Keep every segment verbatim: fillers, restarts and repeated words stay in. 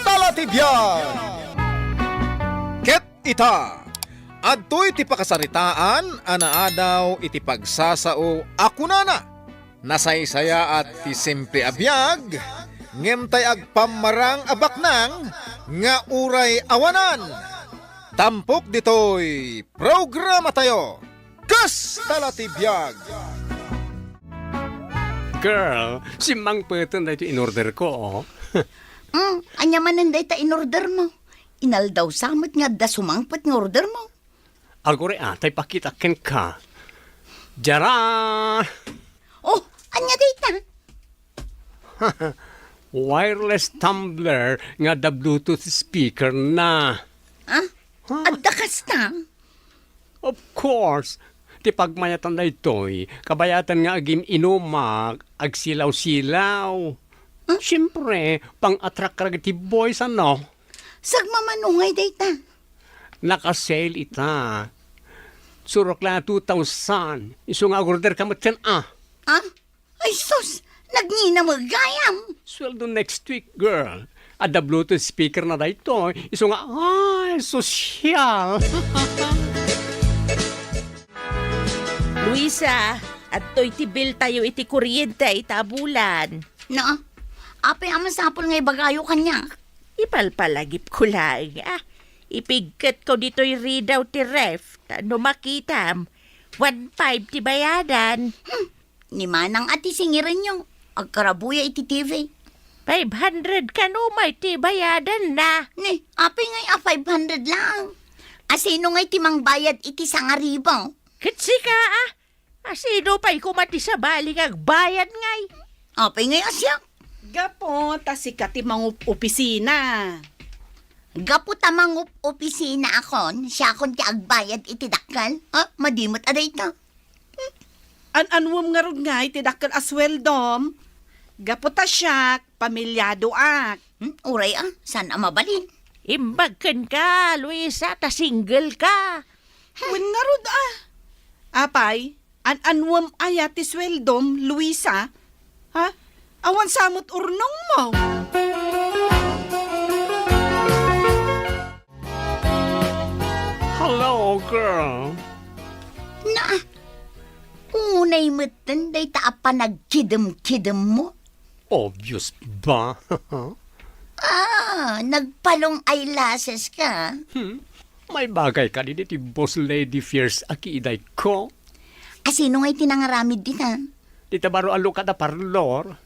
Talatibiag! Ket ita, adtoy ti pakasaritaan a naadaw iti pagsasao a kunana, "Nasaysayaat ti simple a biag, ngem tay agpammarang a baknang nga uray awanan." Tampok ditoy programatayo, Kas Talatibiag! Girl, simmangpeten daytoy in-order ko, oh. Mm, ania manen dayta in-order mo? Inaldaw sa met nga adda sumangpet nga order mo. Agure, ah, tay pakita kenka. Jara! Oh, ania dayta? Wireless tumbler nga adda Bluetooth speaker na. Ah? Huh? Adda kasta? Of course. Ti pagmayatan daytoy, kabayatan nga agin-inumak, agsilaw-silaw. Huh? Siyempre, pang-attract dagiti boys, ano? Sagmamano ngay dayta? Naka-sale ita. Surok la two thousand. Isu nga order ka met ken, ah. Ah? Ay sus! Nagngina met gayam! Sweldo next week, girl. Adda Bluetooth speaker na daytoy. Isu nga, ay, sosyal. Luisa, adtoy ti bill tayo iti kuryente ita a bulan. No? Apay a masapul nga ibagayo kaniak? Ipalpalagipko laeng, ah. Ipigketko ditoy ridaw ti ref, ta no makitam, one five ti bayadan. Hmm. Ni manang a ti singirenyo, agkarabuya iti T V. Five hundred kano met ti bayadanna. Ni, apay ngay a five hundred laeng? Asino ngay ti mangbayad iti sangaribu? Ket sika, ah? Asino pay koma ti sabali nga agbayad ngay? Apay ngay a siak? Gapu ta sika ti mangup-opisina. Gapu ta mangup-opisinaakon, siakon ti agbayad iti dakkel? Ah, madi met a dayta. An-anuem ngarud ngay ti dakkel a sueldom? Gapu ta siak, pamiliadoak. Hmm, uray a, saan a mabalin? Imbag kenka, Luisa, ta single ka. Wen ngarud a. Apay, an-anuem aya ti sueldom, Luisa? Ha? Awan sa met urnongmo? Hello, girl. Na, unay metten dayta a panagkidem-kidemmo. Obvious ba? Ah, nagpalong eyelash ka? Hmm? Maibagay kadi ti Boss Lady Fierce a kiidayko. Asino ngay ti nangaramid dita? Dita baro a lokal a parlor,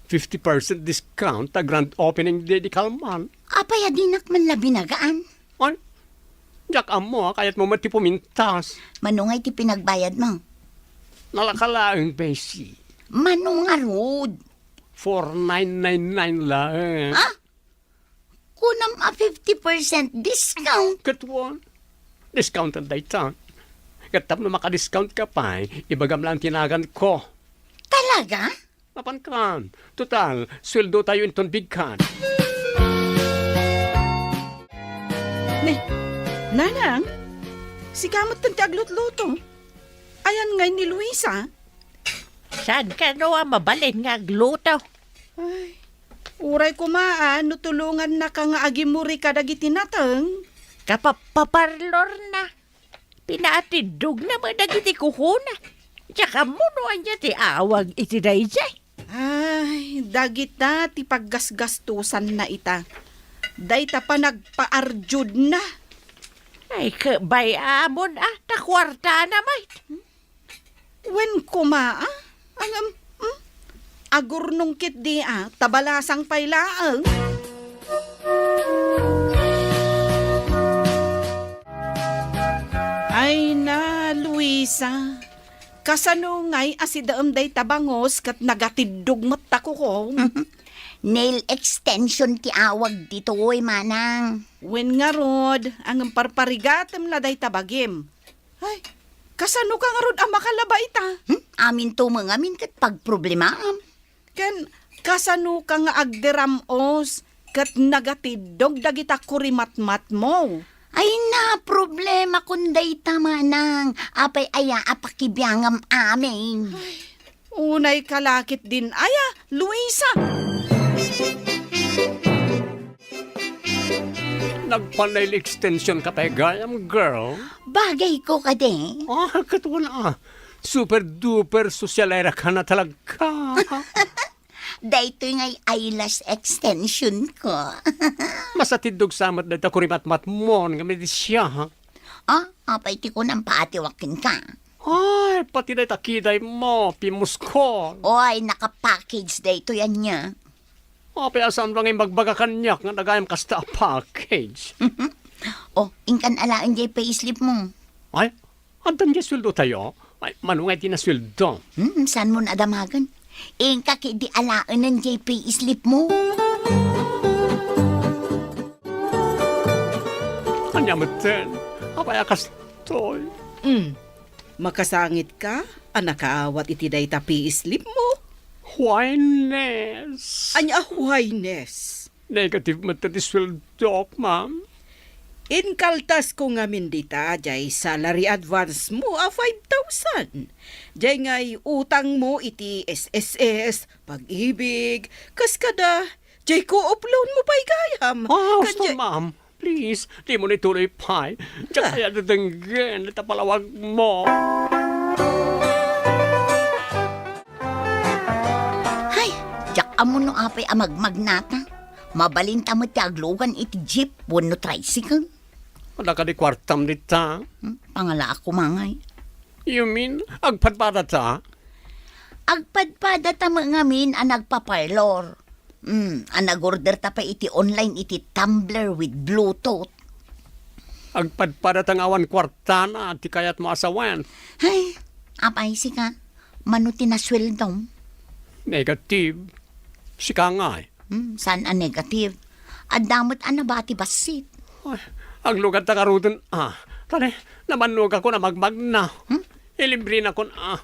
fifty percent discount ta grand opening day idi kalman. Apay a dinak man la binagaan? Ay, diak ammo a kayatmo met ti pumintas. Mano ngay ti pinagbayadmo? Nalaka laeng, besi. Mano ngarud? Four nine nine nine laeng. Ha? Kunam a fifty percent discount? Ket wen, discounten dayta. Ket tapno maka-discount ka pay, ibagam laeng ti naganko. Talaga? Mapankan. Total, sueldo tayo inton bigkan. Ne, Nanang, sika metten ti aglutluto. Ayan ngay ni Luisa? Saan kano a mabalin nga agluto? Ay, uray koma a no tulongannaka nga agimuri kadagiti nateng. Kapapaparlor na. Pinaatiddogna met dagiti kukuana. Diak ammo no ania ti awag iti daydiay. Ay, dagita ti paggasgastosanna ita. Dayta panagpaardiodna. Ay, kabay-amon a, ta kuartana met. Wen koma a, ngem, hmm? Agurnong ketdi a, ta balasang pay laeng. Ay na, Luisa. Kasano ngay a sidaem dayta bangus ket nagatiddog met ta kukom? Nail extension ti awag ditoy, manang. Wen ngarud, ngem parparigatem la dayta bagim. Ay, kasano ka ngarud a makalaba ita? Hmm? Aminto met ngamin ket pagproblemaam. Ken kasano ka nga agdiram-os ket nagatiddog dagita kurimatmatmo? Ay na, problemakon dayta, manang. Apay aya a pakibiangam amin? Ay, unay ka la ketdin aya, Luisa? Agpanail extension ka pay gayam, girl. Bagay ko kadi. Ah, katuan a. Super duper socialera ka na talaga. Daytoy ngay eyelash extension ko. Masatiddog sa met dayta kurimatmatmon nga medisya, ha? Ah, apay ti kunam paatiwak kenka? Ay, pati dayta kiday mo, pimuskol. Oy, naka-package daytoy ania. Apay a saan ngay magbaga kaniak nga nagayam kasta a package? Oh, inkan alaen jay payslip mo. Ay, addan jay sueldo tayo? Ay, mano ngay ti nasueldo? Hmm, saan mo nadamagan? Inka ketdi alaenen jay payslip mo. Ania metten? Apay a kastoy? Hmm. Makasangitka a nakaawat iti dayta payslip mo? Why, Nes? Ania a why, Nes? Negative met ti sueldok, ma'am. Inkaltasko ngamin dita jay salary advance mo a five thousand. Jay ngay utang mo iti S S S, Pag-ibig, kas kada, jay co-op loan mo pay gayam. Ah, husto, ma'am. Please, dimo ituloy pay. Diak aya denggen ta palawag mo. Hay, diak ammo no apay a magmagnata. Mabalinta met ti aglugan iti jeep wenno tricycle. Adda kadi kuartam dita? Hmm, pangalaak koma ngay. You mean, agpadpadata? Agpadpadata met ngamin a nagpa-parlor. Hmm, a nag-order ta pay iti online iti tumbler with Bluetooth. Agpadpadata nga awan kuartana ti kayatmo a sawen. Hay, apay sika, mano ti nasueldom? Negative. Sika ngay? Hmm, saan a negative? Adda met a nabati bassit. Ay, aglugad ta ngaruden, ah. Tani, nabannogakon a magmagna. Hmm? Ilibrenakon, ah.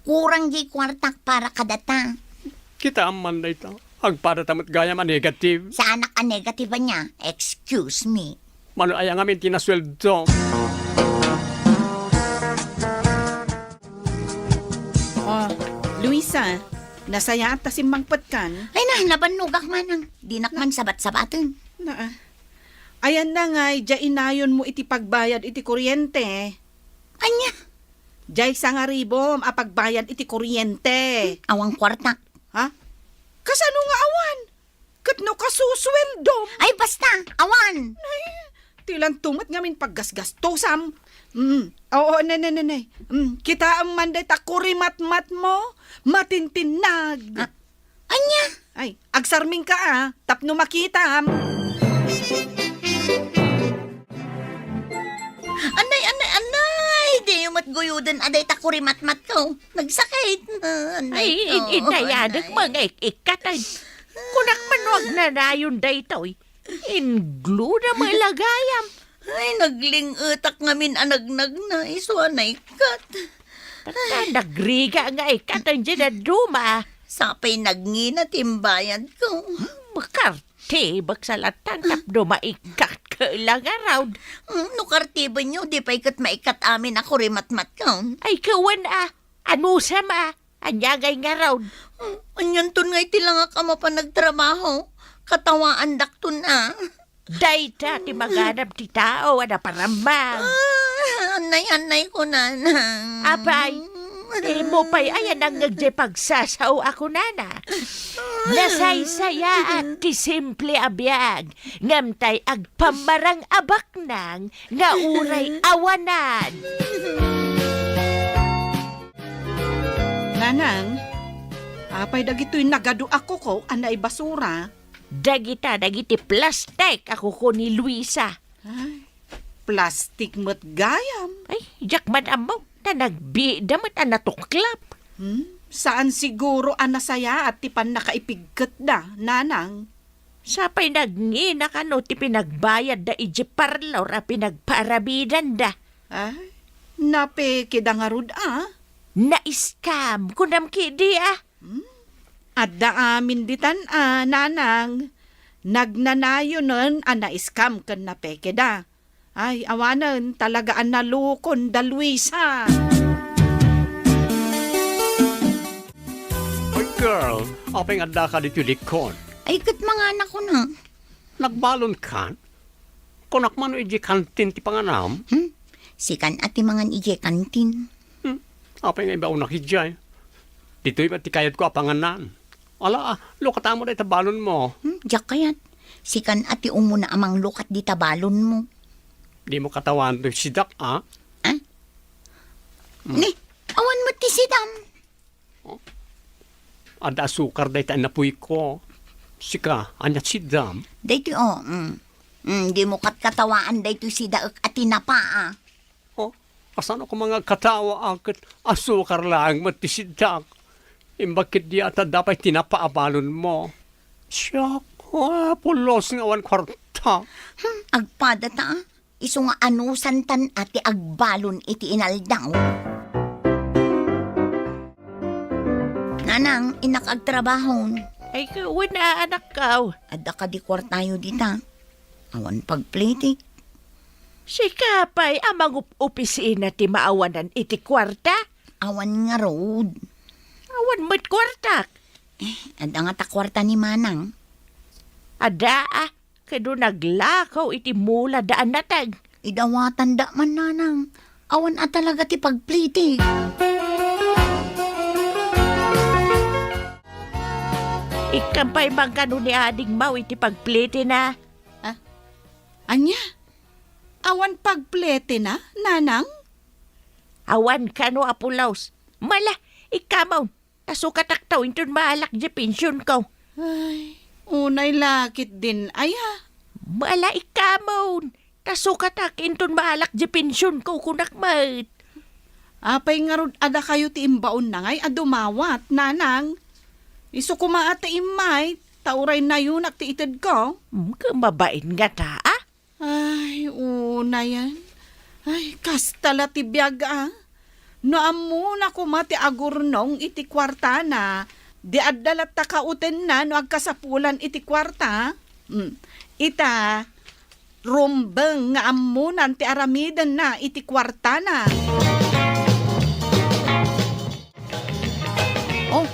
Kurang jay kuartak para kadata. Kitaem man dayta. Agpadata met gayam a negative. Saanak a negative ania? Excuse me. Mano aya ngamin ti nasueldo? Oh, Luisa, nasayaat ta simmangpetkan? Ay na, nabannogak manang. Dinak man sabat-sabaten. Na, ah. Ayanna ngay, diay inayonmo iti pagbayad iti kuryente. Ania? Diay sangaribom a pagbayad iti kuryente. Awan kuarta. Ha? Kasano nga awan? Ket no kasusueldom? Ay, basta! Awan! Ay, ti lanto met ngamin paggasgastosam. Mm. Oo, ne, ne, ne, ne. Mm. Kitaem man dayta kurimatmatmo, matintinnag. Ah, ania? Ay, agsarmingka a, tapno makitam. Anay, anay, anay! Diyo met guyoden a dayta kurimatmatko. Nagsakit. Anay, ay, in-, oh, inayadek anay. Mga ik-ikkat, ay. Kunak man no agnanayon daytoy. Ingluna met la gayam. Ay, nagling-etak ngamin a nagnagna, isu a naikkat. Basta nagrigat nga ikkat, ania dadduma. Sapay nagngina ti imbayadko. Makar- Tibek sa latang tapno maikkat ket la ngarud. Mm, no kartibenyo, di pay ket maikkat amin a kurimatmatko. Ay, kawen a, anusam a, ania ngay ngarud? Mm, anianton ngay ti langak a mapan agtrabaho? Katawaandakton a. Dayta ti maganab ti tao a naparammang. Ah, anay, anay, kunana. Apay, Imo pay aya nangngeg diay pagsasao a kunana. Nasaysayaat ti simple a biag, ngem tay agpammarang a baknang nga uray awanan. Nanang, apay dagitoy nagadu a kuko a naibasura? Dagita dagiti plastik a kuko ni Luisa. Ay, plastik met gayam. Ay, diak man ammo, ta nagbiitda met a natuklap. Hmm? Saan siguro a nasayaat ti pannakaipigketda, nanang? Sapay nagngina kano ti pinagbayadda idiay parlor a pinagpaaramidanda. Ay, napekeda ngarud a? Na-scam, kunam ketdi a? Hmm? Adda amin ditan a, nanang. Nagnanayonen a na-scam ken napekeda. Ay, awanen, talaga a nalukon da Luisa. Oy, girl, apay nga addaka ditoy likod? Ay, ket manganakon a. Nagbalon kan? Kunak man no idiay kantin ti panganam? Hmm? Sikan a ti mangan idiay kantin. Hmm? Apay nga ibaonak idiay? Ditoy met ti kayatko a panganan. Ala, ah, lukatmo dayta balonmo. Hmm? Diak kayat. Sikan a ti umuna a manglukat dita balonmo. Dimo katawaan toy sidak, ah? Ah? Hmm. Ni, awan met ti sidam. Oh? Adda asukar dayta a napuyko. Sika, ania ti sidam? Daytoy, oh, mm. Mm, dimo katkatawaan daytoy sidaek a tinapa, ah. Oh, kasano koma nga agkatawa a ket asukar laeng met ti sidak? Imbag ketdi a ta adda pay tinapa a balonmo. Siak, ah, pulos nga awan kuarta. Hmm, agpadata, ah. Isu nga anusantan a ti agbalon iti inaldaw. Nanang, innak agtrabahon. Ay, wen a, anakko. Adda kadi kuartayo dita? Awan pagplitik. Sika pay a mangup-opisina ti maawanan iti kuarta? Awan ngarud. Awan met kuartak. Eh, adda ngata kuarta ni Manang? Adda, ah. Ket no naglakaw iti mulada a nateg. Idawatanda man, Nanang. Awan a talaga ti pagplitik. Ikkan pay mangkano ni Ading Mau iti pagplitina. Ah? Ania? Awan pagplitina, Nanang? Awan kano a pulos. Mala, ikkan maw. Ta sukatak ta inton maalak diay pensionko. Ay, unay la ketdin aya. Mala, ikkan maw. Ta sukatak inton maalak diay pensionko, kunak met. Apay ngarud a dakayo ti imbaonna ngay a dumawat, Nanang? Isu koma a ti immay, ta uray nayunak ti itedko. Hmm, ket mabain ngata, ah? Ay, unayen. Ay, kasta la ti biag, a. No ammona koma ti agurnong iti kuartana, di adda latta kautenna no agkasapulan iti kuarta. Mm. Ita, rumbeng nga ammonan ti aramidenna iti kuartana. Oh,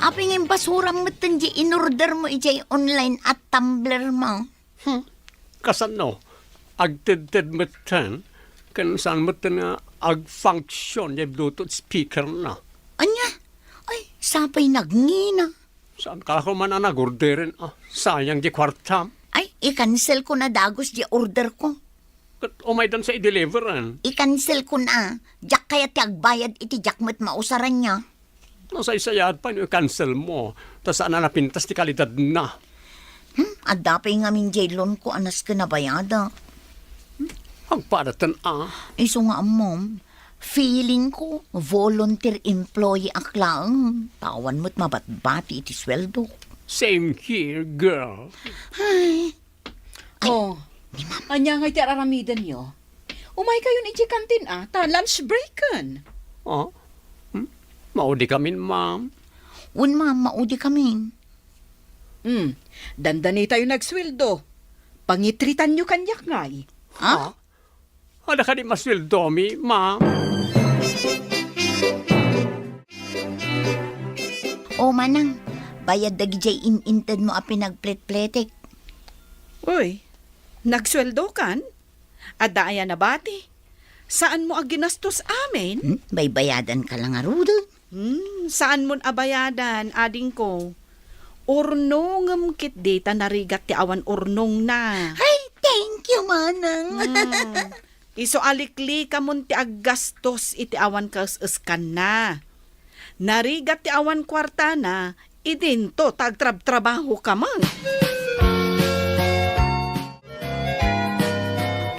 apay nga imbasuram metten diay inordermo idiay online a tumbler mo? Hmm. Kasano? Agtedted metten, ken saan metten nga ag-function diay Bluetooth speakerna. Ania? Ay, sapay nagngina. Saanka la koma a nag-orderen, ah? Sayang diay kuartam. Ay, i-cancel ko na dagus diay order ko. Ket umaydan sa i-deliveren. I-cancel ko na. Diak kayat ti agbayad iti diak met mausaranna. Nasaysayaat pay no i-cancel mo, ta saan a napintas ti kalidadna. Hmm, adda pay ngamin diay loan ko a nasken a bayadak. Hmm, agpadaten a. Isu nga ammom, feeling ko, volunteer employee ak laeng. Ta awan met mabatbati iti sueldo. Same here, girl. Ay, Ay, oh, ni Ma'am. Ania ngay ti ar-aramidenyo? Umaykayon idiay kantin a, ta lunch breaken. Ah? Hmm? Maudi kamin, ma'am. Wen, ma'am, maudi kamin. Hmm, dandanitayo nagsueldo. Pangitreatanyo kaniak ngay. Ha? Ah? Adda kadi masueldomi, ma'am? O, manang, bayad dagidiay in-intedmo a pinagpletpletek. Uy, nagsueldokan? Adda aya nabati? Saanmo a ginastos amin? Hmm, baybayadanka la ngaruden. Hmm, saanmon a bayadan, adingko. Urnongem ketdi ta narigat ti awan urnongna. Ay, thank you, manang. Hmm. Isu a liklikamon ti aggastos iti awan kaes-eskanna. Narigat ti awan kuartana, idinto ta agtrabtrabahoka met.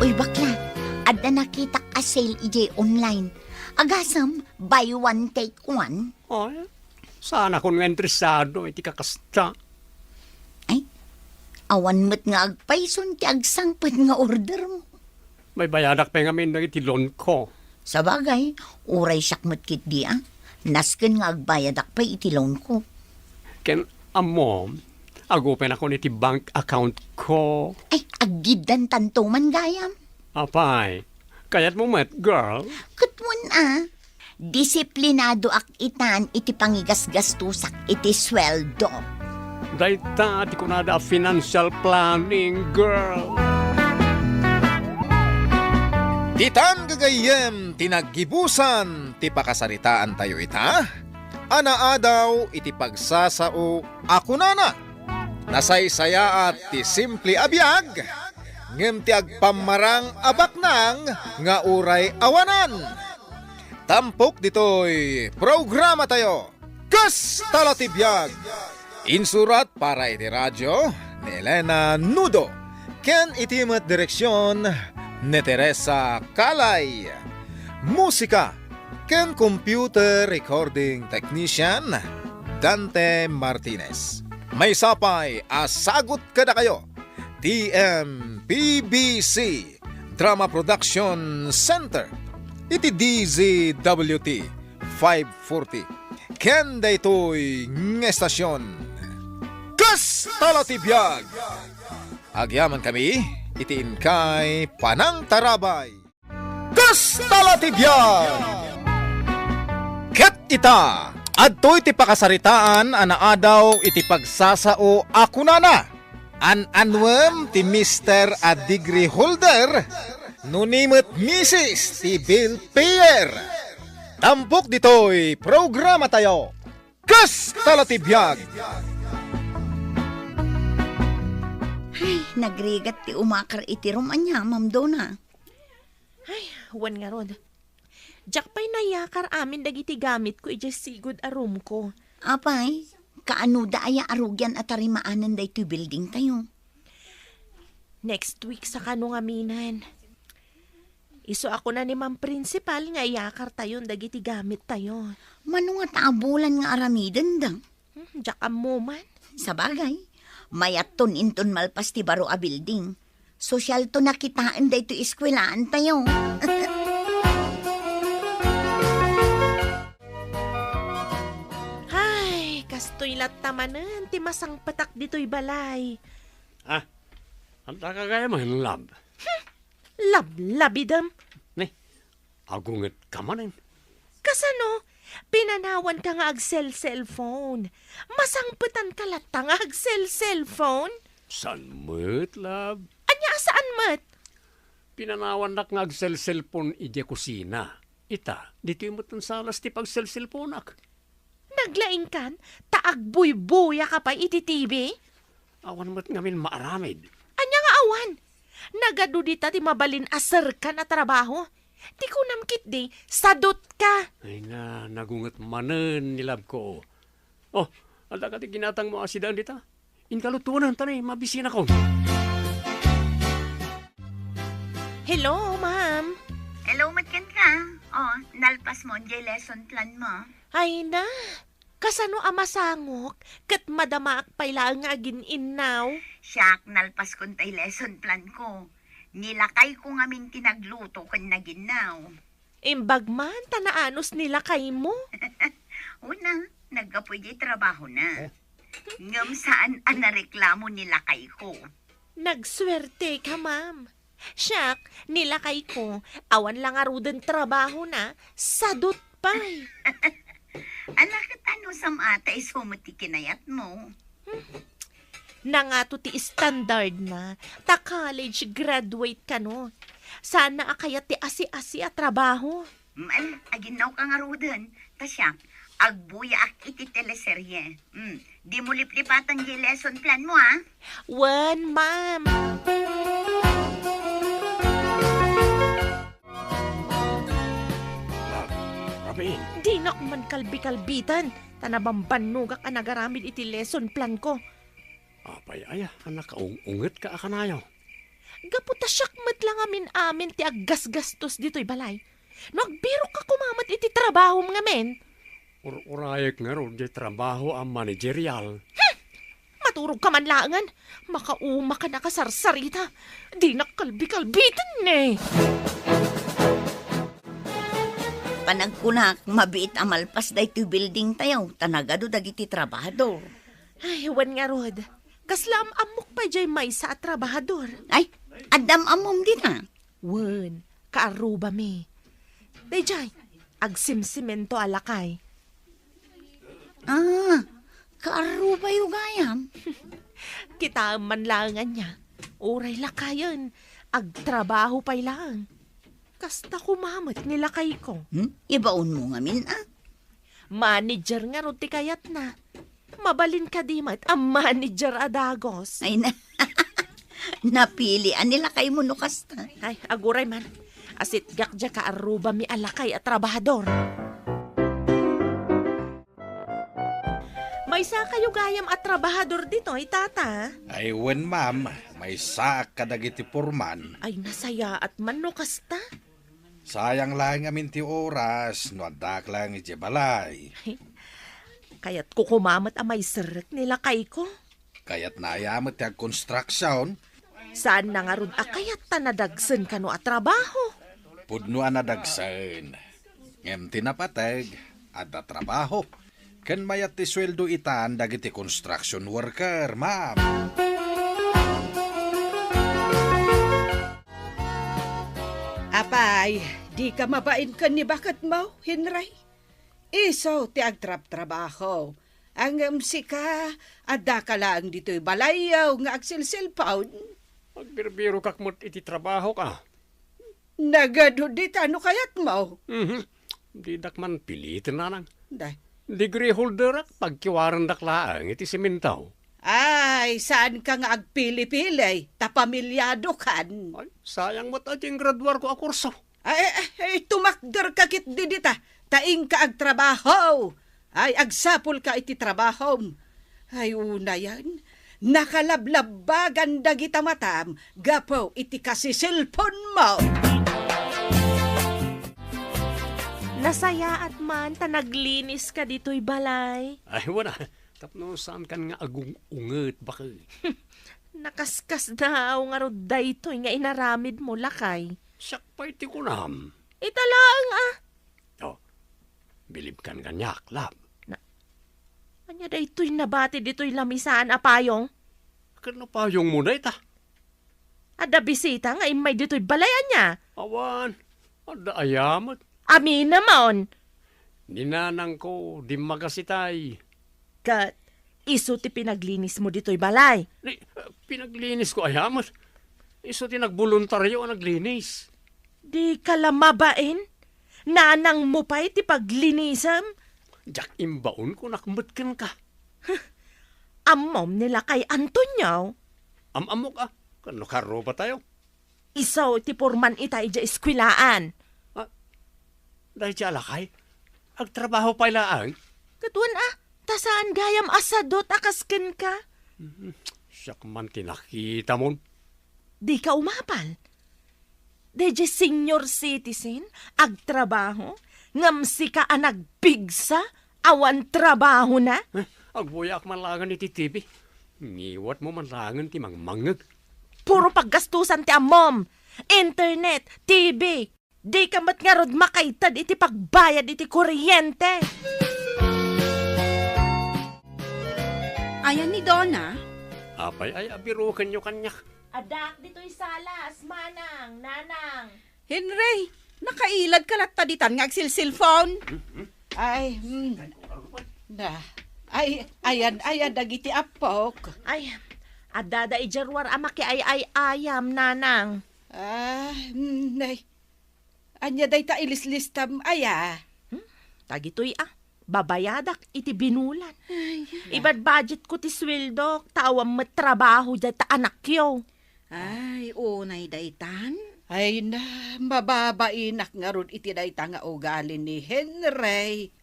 Uy, bakla, adda nakitak a sale idiay online. Agasem, buy one, take one. Ay, saanakon nga interesado iti kakasta. Ay, awan met nga agpayson ti agsangpet nga ordermo. Baybayadak pay ngamin dagiti loan ko. Sabagay, uray siak met ketdi a. Nasken nga agbayadak pay iti loan ko. Ken ammom, agupenakon iti bank account ko. Ay, aggiddantanto man gayam. Apay, kayatmo met, girl? Ket wen a, disiplinadoak itan iti pangigasgastosak iti sueldo. Dayta ti kunada a financial planning, girl. Ditan gagayyem ti naggibusan ti pakasaritaantayo ita, a naadaw iti pagsasao a kunana, nasaysayaat ti simple a biag, ngem ti agpammarang a baknang nga uray awanan. Tampok ditoy programatayo, Kasta la ti biag! Insurat para iti radio ni Elena Nudo, ken iti met direksion ni Teresa Calay. Musika ken computer recording technician, Dante Martinez. Maysa pay a sagut kadakayo, T M P B C Drama Production Center, iti D Z W T five forty. Ken daytoy nga estasion, Kasta la ti biag! Agyamankami iti inkay panangtarabay. Kasta la ti biag! Ket ita, adtoy ti pakasaritaan a naadaw iti pagsasao a kunana, an-anuem ti Mister a degree holder, no ni met Missus ti bill payer. Tampok ditoy programatayo, Kasta la ti biag! Ay, nagrigat ti umakar iti room ania, Ma'am Donna. Ay, wen ngarud. Diak pay nayakar amin dagiti gamitko idiay sigud a roomko. Apay, kaano da aya a rugian a tarimaanen daytoy buildingtayo? Next week sa kano ngaminen. Isu a kuna ni Ma'am Principal nga iyakartayon dagiti gamittayo. Mano nga ta abulan nga aramidenda? Hmm, diak ammo man. Sabagay, mayatton inton malpas ti baro a building. Sosyalto na kitaen daytoy eskwelaantayo. Ay, kastoy latta manen ti masangpetak ditoy balay. Ah, adda ka gayam, love? Lablabidem. Ni, agungetka manen. Kasano? Pinanawanka nga agsel-cellphone. Masangpetanka latta nga agsel-cellphone? Saan met, love? Ania a saan met? Pinanawannak nga agsel-cellphone idiay kusina. Ita, ditoy met ti salas ti pagsel-cellphoneak. Naglaingkan ta agbuybuya ka pay iti T V? Awan met ngamin maaramid. Ania nga awan? Nagadu dita ti mabalin a serkan a trabaho. Ti kunam ketdi, sadutka. Ay na, nagunget manen ni love ko. Oh, adda kadi ginatangmo a sidaen dita? Inka lutuenen ta ni, mabisinakon. Hello, ma'am. Hello, met kenka. Oh, nalpasmo diay lesson planmo? Ay na, kasano a masangok ket madamaak pay laeng nga agin-innaw? Siak, nalpaskon tay lesson planko. Ni lakayko ngamin ti nagluto ken naginnaw. Imbag man ta naanus ni lakaymo. Una, naggapu idiay trabahona. Eh? Ngem saan a nareklamo ni lakayko. Nagsuerteka, ma'am. Siak, ni lakayko, awan la ngaruden trabahona, sadut pay. Ala ket anusam a ta isu met ti kinayatmo? Nangato ti standardna ta college graduate kano. Saanna a kayat ti asi-asi a trabaho. Mm, aginnawka ngaruden, ta siak, agbuyaak iti teleserye. Mm, dimo liplipatan diay lesson planmo, a? Wen, ma'am. Rabiin. Dinak man kalbi-kalbitan, ta nabambannogak a nagaramid iti lesson planko. Apay aya a nakaung-ungetka a kanayon? Gapu ta siak met la ngamin-amin ti aggasgastos ditoy balay. No agbirokka koma met iti trabahom ngamin. Ur-urayek ngarud diay trabaho a managerial. Hmm! Maturogka man laengen. Makaumaka nakasarsarita. Dinak kalbi-kalbiten ne. Panagkunak, mabiit a malpas daytoy buildingtayo, ta nagadu dagiti trabahador. Ay, wen ngarud. Kasla am-ammok pay diay maysa a trabahador. Ay, adda am-ammom dita? Wen, kaarrubami. Daydiay, agsimsimento a lakay. Ah, kaarrubayo gayam. Kitaem man laeng ania. Uray lakayen, agtrabaho pay laeng. Kasta koma met ni lakayko. Hmm? Ibaonmo ngamin, a? Manager ngarud ti kayatna. Mabalin kadi met a manager a dagos. Ay na. Napili a ni lakaymo no kasta. Ay, aguray man. Asitgak diay kaarrubami a lakay a trabahador. Maysakayo gayam a trabahador ditoy, tata? Ay, wen, ma'am. Maysaak kadagiti purman. Ay, nasayaat man no kasta. Sayang laeng amin ti oras no addaak laeng idiay balay. Kayatko koma met a maiserrek ni lakayko. Kayatna aya met ti agkonstruksion? Saanna ngarud a kayat ta nadagsen kano a trabaho. Pudno a nadagsen. Ngem ti napateg, adda trabaho. Ken mayat ti sueldo itan dagiti construction worker, ma'am. Apay, dika mabain ken ni baketmo, Henry? Isu ti agtrabtrabaho. Ngem sika, addaka laeng ditoy balayyo nga agsilsilpon. Agbirbirokak met iti trabahok, a. Nagadu dita no kayatmo. Mhm. Didak man piliten, nanang. Day. Degree holderak, pagkiwarendak laeng iti semento. Ay, saanka nga agpili-pili, ta pamiliadokan. Ay, sayang met a diay graduarko a kurso. Ay, ay, ay, tumakderka ketdi dita, ta inka agtrabaho. Ay, agsapulka iti trabahom. Ay, unayen, nakalablabbagan dagita matam gapu iti kasiselponmo. Nasayaat man ta nagliniska ditoy balay. Ay, wen a, tapno saankan nga agung-unget, baket. Nakaskasdaaw ngarud daytoy nga inaramidmo, lakay. Siak pay ti kunam. Ita laeng a. Oh, bilibkan kaniak, love. Na, ania daytoy nabati ditoy lamisaan a payong? Ket no payongmo dayta? Adda bisita nga immay ditoy balay, ania? Awan, adda aya met. Aminemon. Ni nanangko, dimmagas itay. Ket isu ti pinaglinismo ditoy balay. Ni, pinaglinisko aya met. Isu ti nagboluntario a naglinis. Dika la mabain? Nanangmo pay ti paglinisem? Diak imbaon, kunak met kenka. Huh. Ammom ni lakay Antonio? Am-ammok a, ken no kaarrubatayo. Isu ti purman ita idiay eskuelaan. Ah, daydiay a lakay? Agtrabaho pay laeng? Ket wen a, ta saan gayam a sadut a kas kenka? Mhm. Siak man ti nakitamon. Dika umapal. Daydiay senior citizen, agtrabaho, ngem sika a nagpigsa, awan trabahona? Eh, agbuyaak man laengen iti T V. Ngiwatmo man laengen ti mangmangngeg. Puro paggastusan ti ammom. Internet, T V. Dika met ngarud makaited iti pagbayad iti kuryente. Ayan ni Donna? Apay ay abirukenyo kaniak? Addaak ditoy sala, as manang, nanang. Henry, nakailadka latta ditan nga agsilsilpon? Hmm, hmm. Ay, hmm. Na. Ay, ayan, ayan, dagiti appok. Ay, addada idiay ruar a makiay-ay-ayam, nanang. Ah, hmm, nay. Ania dayta ilislistam aya? Hmm? Dagitoy a, babayadak iti binulan. Ay, ibadbudgetko ti sueldok, ta awan met trabaho dayta anakyo. Ay, unay daytan? Ay na, mababainak ngarud iti dayta nga ugali ni Henry.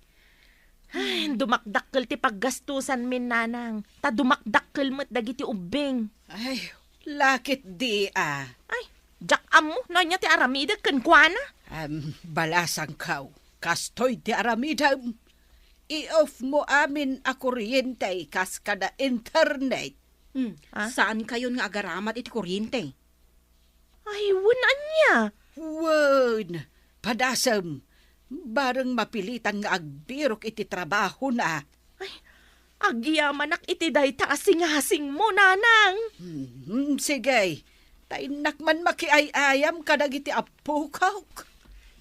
Ay, dumakdakkel ti paggastusanmin, nanang, ta dumakdakkel met dagiti ubbing. Ay, lakit di a. Ay, diak ammo no ania ti aramidek kenkuana. Am, balasangko, kastoy ti aramidem. I-off mo amin a kuryente kas kada internet. Hmm, ah? Saankayon nga agaramat iti kuryente? Ay, wen ania? Wen, padasem. Bareng mapilitan nga agbirok iti trabahona. Ay, agyamanak iti dayta a singasingmo, nanang. Hmm, sige. Ta innak man makiay-ayam kadagiti appokok.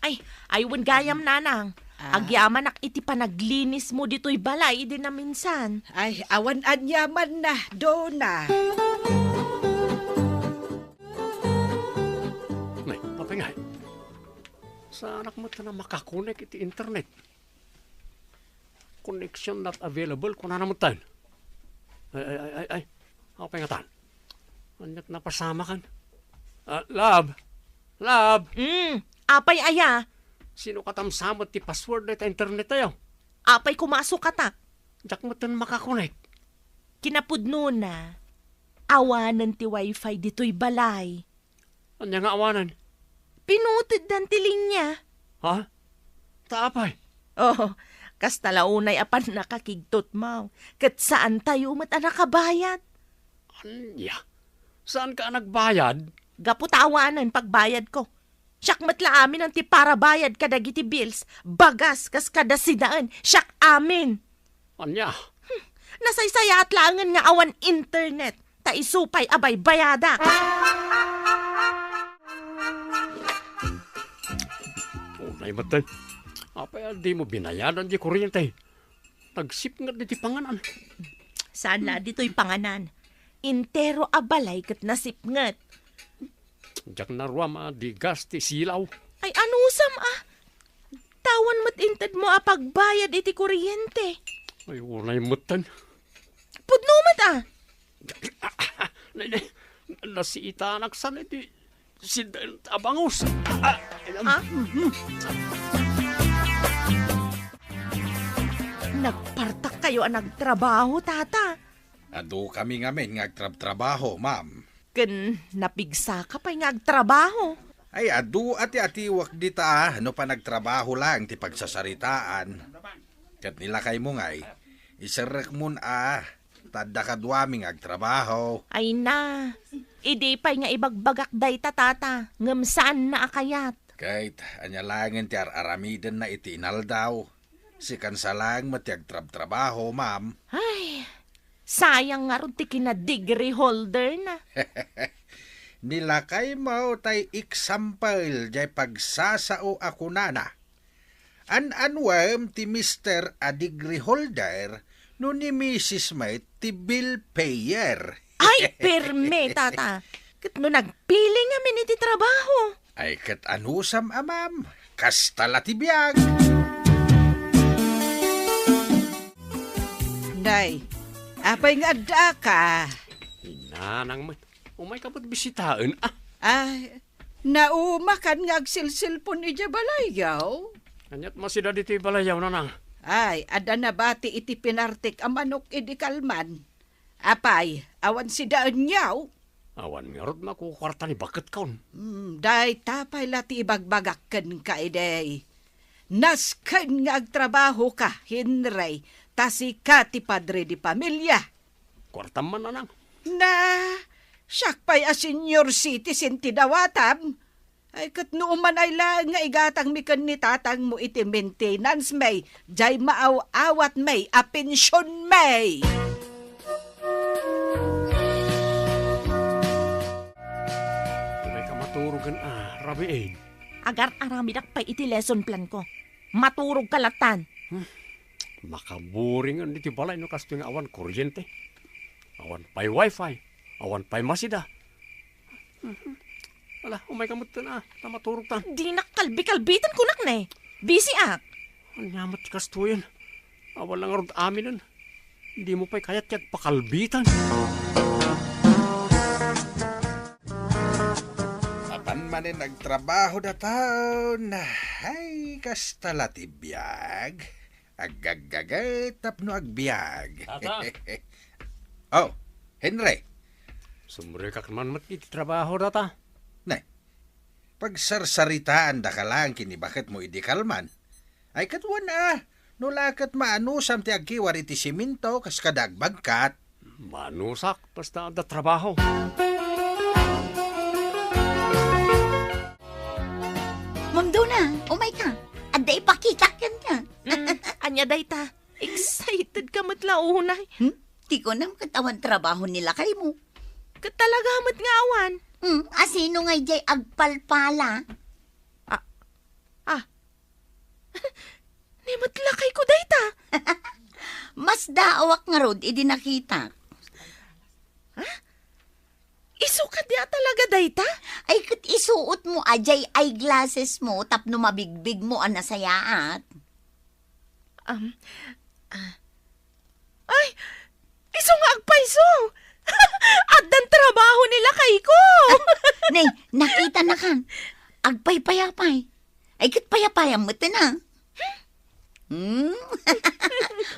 Ay, ay, wen gayam, nanang. Ah? Agyamanak iti panaglinismo ditoy balay idi naminsan. Ay, awan aniamanna, Dona. Nay, apay ngay? Saanak met a makakonek iti internet. Connection not available, kunana met tayo. Ay, ay, ay, ay, ay. Apay ngatan? Ania't napasamakan? Ah, love? Love? Mm, apay aya? Sino katamsamet ti password dayta internet tayo? Apay kumaso kata? Diak met makakonek. Kinapudnona, awanen ti wifi ditoy balay. Ania nga awanen? Pinuteddan ti linya. Ha? Ta apay? Oh, kasta la unay a pannakakigtutmaw, ket saan tayo met a nakabayad. Ania? Saan ka a nagbayad? Gapu ta awanen pagbayad ko. Siak met la amin ti parabayad kadagiti bills, bagas kas kada sidaen, siak amin. Ania? Nasaysayaat laengen nga awan internet, ta isu pay a baybayadak. Unay met, apay a dimo binayadan di kuryente? Nagsipnget diti panganan. Saan la ditoy panganan? Entero a balay ket nasipnget. Diak naruam a di gas ti silaw. Ay, anusam a? Tawan met intedmo a pagbayad iti kuryente. Ay, unay metten. Pudno met a. Nay, nay, nasiitanak san iti siden a bangus. Ah, ah, ah. Nagpartak kayo a nagtrabaho, tata. Adu kami ngamin nga agtrabtrabaho, ma'am. Ken napigsaka pay nga agtrabaho. Ay, adu a ti atiwak dita, no panagtrabaho lang ti pagsasaritaan. Ket ni lakaymo ngay, iserrekmon a, ta adda kaduami nga agtrabaho. Ay na, idi pay nga ibagbagak dayta, tata, ngem saanna a kayat. Ket ania laengen ti ar-aramidenna iti inaldaw? Sikan sa laeng met ti agtrabtrabaho, ma'am. Ay, sayang ngarud ti kina-degree holder na. Ni lakaymo tay example jay pagsasao a kunana. An-anuem ti mister a degree holder no ni misis met ti bill payer. Ay, perme, tata. Ket no nagpili ngamin iti trabaho. Ay, ket anusam a, ma'am, kasta la ti biag. Nay, apay nga addaaka? Inanang met. Umay ka met bisitaen, ah. Ay, naumakan nga agsilsilpon idiay balayyo? Ania't masida ditoy balayyo, nanang? Ay, adda nabati iti pinartik a manok idi kalman. Apay, awan sidaenyo? Awan ngarud makukuarta ni baket kon. Hmm, dayta pay la ti ibagbagak kenka idi. Nasken nga agtrabahoka, Henry, ta sika ti padre di pamilia. Kuartam man, nanang. Na, siak pay a senior citizen ti dawatam. Ay, ket no umanay laeng nga igatangmi ken ni tatangmo iti maintenance mi, jay maaw-awatmi a pensionmi. Dayta maturogen a, rabiin. Agar-aramidak pay iti lesson plan ko. Maturogka lattan. Hmm. Makaburingen iti balay no kastoy nga awan kuryente. Awan pay wifi. Awan pay masida. Mhm. Ala, umayka metten a, ta maturogtan. Dinak kalbi-kalbiten kunak ne. Busy ak. Ania met ti kastoyen? Awan la ngarud aminen. Dimo pay kayat ti agpakalbitan. Apan manen agtrabaho dataw. Ay, kasta la ti biag. Aggaggaget tapno agbiag. Tata! Oh, Henry. Sumrekak man met iti trabaho, tata. Ne, pagsarsaritaandaka laeng ken ni baketmo idi kalman. Ay, ket wen a, no la ket maanusam ti agkiwar iti siminto kas kada agbagkat. Maanusak, basta adda trabaho. Ma'am Dona, umayka. Adda ipakitak kenka. Mm, ania dayta? Excited ka met la unay. Hmm? Ti kunam ket awan trabaho ni lakaymo. Ket talaga met nga awan. Hmm, asino ngay jay agpalpala? Ah, ah. Ni met lakayko dayta. Masdaawak ngarud idi nakitak. Ha? Isu kadi a talaga dayta? Ay, ket isuot mo a jay eyeglasses mo tapno mabigbig mo a nasayaat. Um, ah, ay, isu nga agpayso! Addan trabaho ni lakayko! Ne, nakita na kan. Agpaypayapay. Ay, ket payapayam met na. Hmm?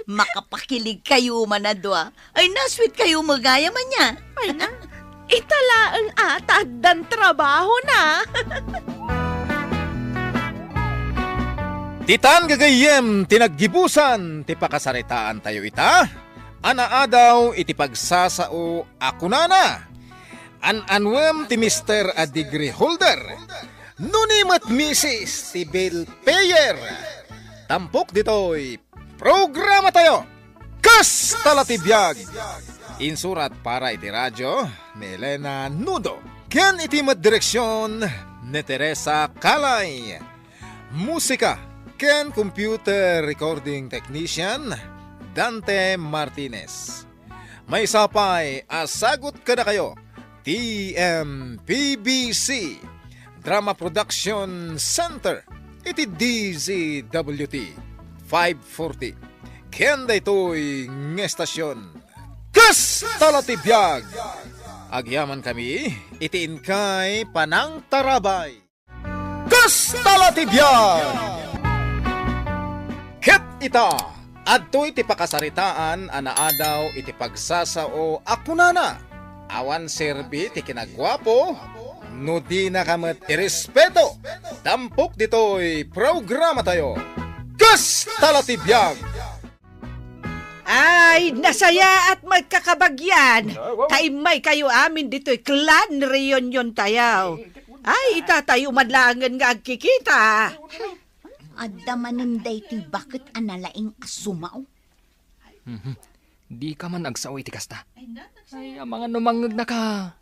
Makapakilig kayo man a dua. Ay, na-sweet kayo magayam ania. Ay na, ita laeng a ta addan trabaho na. Ditan gagayyem ti naggibusan ti pakasaritaan tayo ita. Anaadaw iti pagsasao a kunana, an-anuem ti Mister a degree holder, nuni met Misis ti bill payer. Tampok ditoy programa tayo. Kasta la ti biag. Insurat para iti radio ni Elena Nudo. Ken iti met direksyon ni Teresa Calay. Musika ken computer recording technician, Dante Martinez. Maysa pay a sagut kadakayo, T M P B C, Drama Production Center, iti D Z W T five forty. Ken daytoy nga estasyon, Kasta la ti biag! Agyamankami iti inkay panangtarabay. Kasta la ti biag! Ket ita, adtoy ti pakasaritaan a naadaw iti pagsasao a kunana, awan serbi ti kinaguapo no dinaka met irespeto. Tampok ditoy programatayo. Kasta la ti biag! Ay, nasayaat met kakabagyan. Ay, wow. Ta immaykayo amin ditoy clan reunion tayo. Ay, itatayo man laengen nga agkikita. Adda manen daytoy baket a nalaing a sumao. Mhm. Dika man agsao iti kasta. Ay, amangan no mangngegnaka.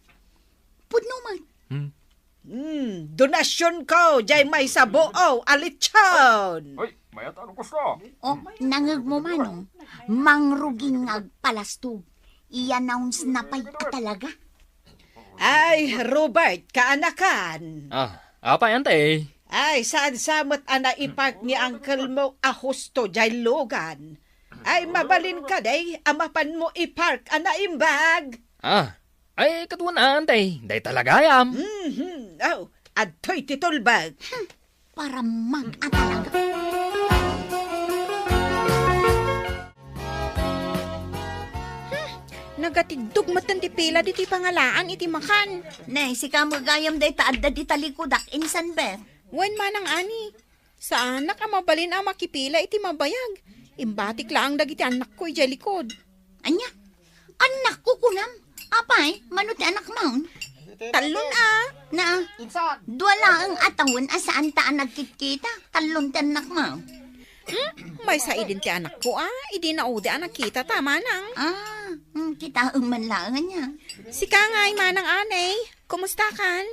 Pudno man. Hmm? Hmm, donasyonko, jay maysa buo a lechon. Ay, mayat ano gusto? Oh, nangeg mo, Manong. Mangrugin nga agpalastog. I-announce na pay a talaga. Ay, Robert, kaanakan. Ah, apay, ante? Ay, saan sa met a naipark ni uncle mo a husto jay lugan? Ay, mabalin ka, day, a mapan mo ipark a naimbag. Ah, ay, kaduan, ante. Day talaga, yam. Mhm. Oh, adtoy ti tulbag. Hmm, para mag-a talaga. Hmm, nagatiddog metten ti pila ditoy pangalaan iti makan. Nay, sika met gayam dayta adda di talikudak, insan, Beth? Wen, manang Ani. Saanak a mabalin a makipila iti mabayag. Imbatik laeng dagiti annakko idiay likod. Ania? Annakko kunam? Apay, mano ti anakmon? Tallon a. Na, dua laeng a tawen a saanta a nagkitkita. Tallon ti annakmo. Hmm? Maysa idin ti anakko a. Idi naudi a nakita ta, manang. Ah, hmm, kitaem man laeng ania. Sika ngay, manang Anay. Kumustakan?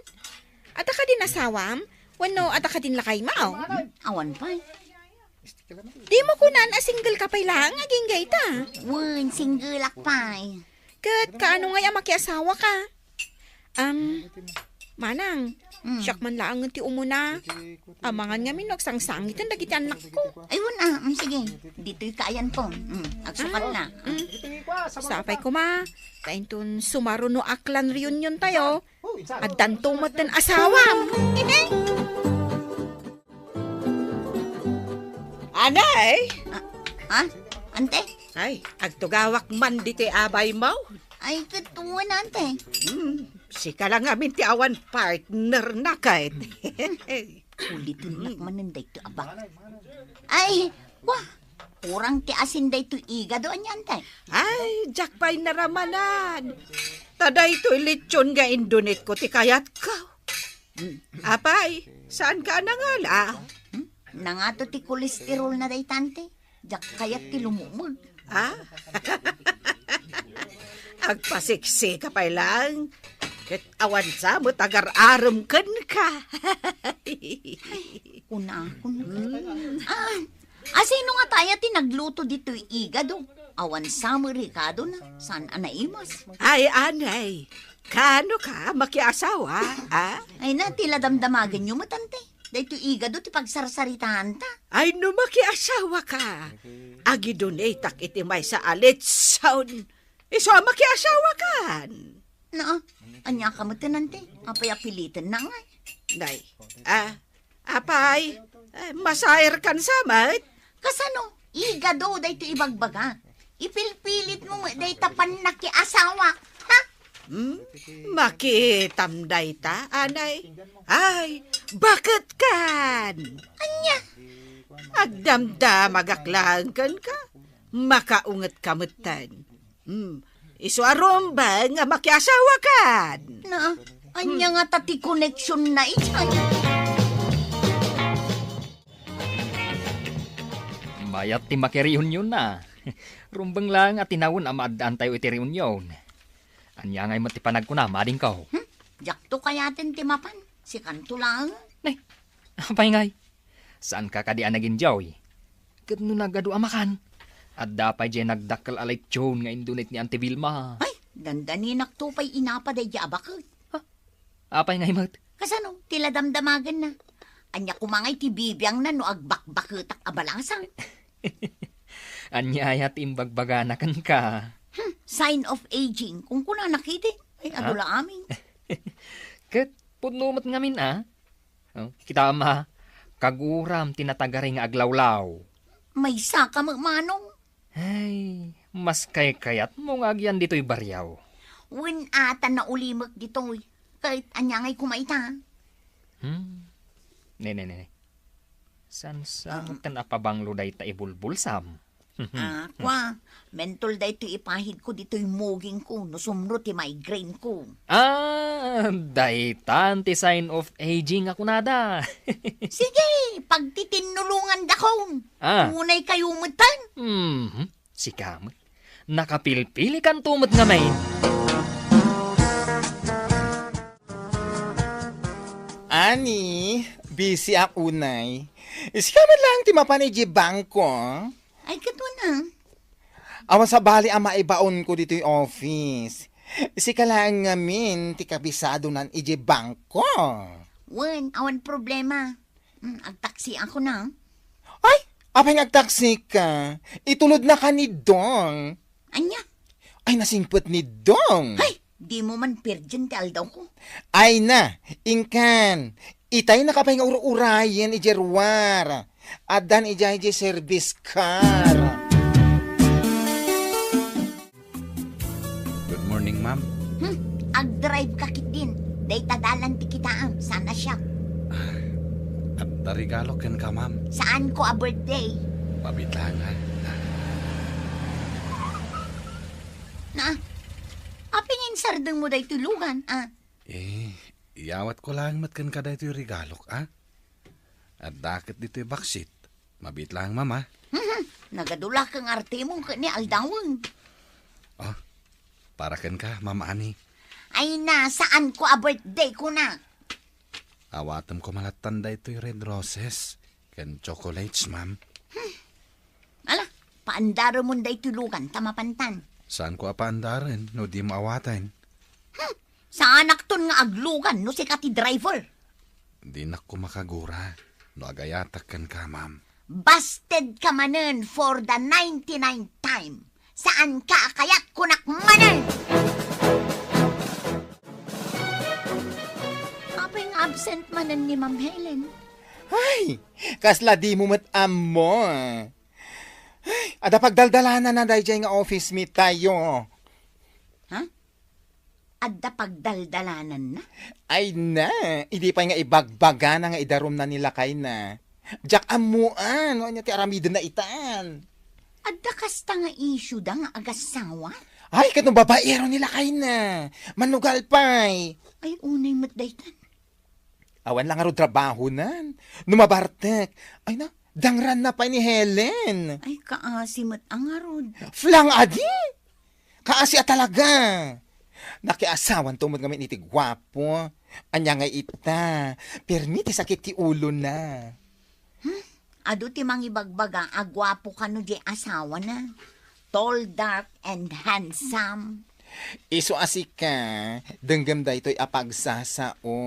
Adda kadin asawam? Wenno adda kadin lakaymo? Awan pay. Dimo kunan a single ka pay laeng agingga ita? Wen, single ak pay. Ket kaano ngay a makiasawa ka? Am, manang, hmm, siak man laeng ti umuna. Amangan ngamin no agsangsangiten dagiti annakko. Ay, wen, ah, mm, sige. Ditoy kaayanko. Mm, agsukat na. Mm. Sapay koma, ta inton sumaruno a clan reunion tayo, addanto metten asawam. Anay! Ah, ah? Ante? Ay, agtugawak man ditoy abaymo. Ay, ket wen, ante. Hmm, sika lang amin ti awan partner na ket. Ulitin nak manen daytoy abak. Ay, wa, kurang ti asin daytoy igado, ania, ante? Ay, diak pay naramanan. Ta daytoy lechon nga indonetko ti kayatko. Hmm, apay, saan ka a nangala? Hmm? Nangato ti kolesterol na dayta, ante. Diak kayat ti lumumeg. Ah? Agpasiksika pay lang. Ket awan sa met agar-arem kenka. Kuna, kuna. Mm. Ah, asino nga taya ti nagluto ditoy igado? Awan sa met rikado na, saan a naimas? Ay, anay. Kano ka makiasawa, a? Ay na, ti la damdamagenyo met, ante. Daytoy igado ti pagsarsaritaanta. Ay, no makiasawa ka, agidunaytak iti maysa a litson. Isu a makiasawa kan. Na, ania ka met, ante? Apay a piliten na ngay? Nay, a, apay, eh, masair kan sa met? Kasano? Igado daytoy ibagbaga. Ipilpilit mo met dayta pannakiasawa, ha? Hmm? Makitam dayta, anay? Ay, baket kan? Ania? Agdamdamagak laeng kenka. Makaunget ka metten. Hmm. Isu a rumbeng nga makiasawa kan. Na, ania nga ta ti connection na idiay? Mayat ti makireunion na. Rumbeng laeng a tinawen a maaddaantayo iti reunion. Ania ngay met ti panagkuna, madingko? Hmm? Diakto kayaten ti mapan. Sikanto laeng. Ne, apay ngay? Saanka kadi a nag-enjoy? Ket no nagadu a makan, adda pay diay nagdakkel a lechon nga indunit ni Auntie Vilma. Ay, dandaninak to pay inapa daydiay a baket. Ha? Apay ngay met? Kasano? Ti la damdamagenna. Ania koma ngay ti bibiangna no agbakbaketak a balasang? Ania aya ti imbagbagana kenka? Hmm, sign of aging. Kunkunana ketdi. Ay, adu Ha? la amin. Ket pudno met ngamin, a? Oh, kitam a, kaguram ti natagari nga aglawlaw. Maysa ka met, manong. Ay, mas kaykayatmo nga agyan ditoy barrio. Wen a ta naulimek ditoy. Ket ania ngay koma ita? Hmm. Ne, ne, ne, ne. Saan sa Ah. ken a pabanglo dayta ibulbulsam? Ah, kwa, mentol daytoy ipahidko ditoy mugingko no sumro ti migraineko. Ah, daytan ti sign of aging a kunada. Sige, pagtitinnulongandakon. Ah. Unay kayo metten. Mhm, sika met. Nakapilpilikanto met ngamin. Ani, busy ak unay. Sika met laeng ti mapan idiay bangko. Ay, ket wen a. Awan sabali a maibaonko ditoy office. Sika laeng ngamin ti kabisadonan idiay bangko. Wen, awan problema. Mm, agtaksiakon a. Ay, apay nga agtaksika? Itulodnaka ni Dong. Ania? Ay, nasingpet ni Dong. Ay, dimo man pirien ti aldawko. Ay na, inkan. Itay nakapay nga ur-urayen idiay ruar. Addan idiay, idiay service car. Good morning, ma'am. Hmm, agdrive ka ketdin. Dayta dalan ti kitaem, saan a siak. Ah, adda regalok kenka, ma'am. Saanko a birthday. Mabiit laeng, ha? Na, apay nga insardengmo daytoy lugan, a? Eh, iyawatko laeng met kenka daytoy regalok, a? Adda ket ditoy baksit. Mabiit laeng, ma'am, a? Mhm. Nagadu la ken artemon ket ni aldawen. Oh, para kenka, Ma'am Ani. Ay na, saanko a birthday, kuna. Awatem koma lattan daytoy red roses ken chocolates, ma'am. Ala, paandaremon daytoy lugan ta mapantan. Saanko a paandaren no dimo awaten? Hmm, saanakton nga aglugan no sika ti driver. Dinak koma kagura no agayatak kenka, ma'am. Busted ka manen for the ninety-nine time. Saanka a kayat, kunak manen! Apay nga absent manen ni Ma'am Helen? Ay, kasla dimo met ammo. Ay, adda pagdaldalananna daydiay nga office mate tayo. Ha? Adda pagdaldalananna? Ay na, idi pay nga ibagbagana nga idarumna ni lakayna. Diak ammoan no ania ti aramidenna itan. Adda kasta nga issue da nga agassawa? Ay, ket no babaero ni lakayna. Manugal pay. Ay, unay met daytan. Awan la ngarud trabahonan. No mabartek, ay na, dangranna pay ni Helen. Ay, kaasi met a ngarud. Flang adi! Kaasi a talaga! Nakiasawanto met ngamin iti guapo. Ania ngay ita, pirmi ti sakit ti ulona. Hmm? Adu ti mangibagbaga a guapo kano diay asawana. Tall, dark, and handsome. Isu a sika, denggem daytoy a pagsasao.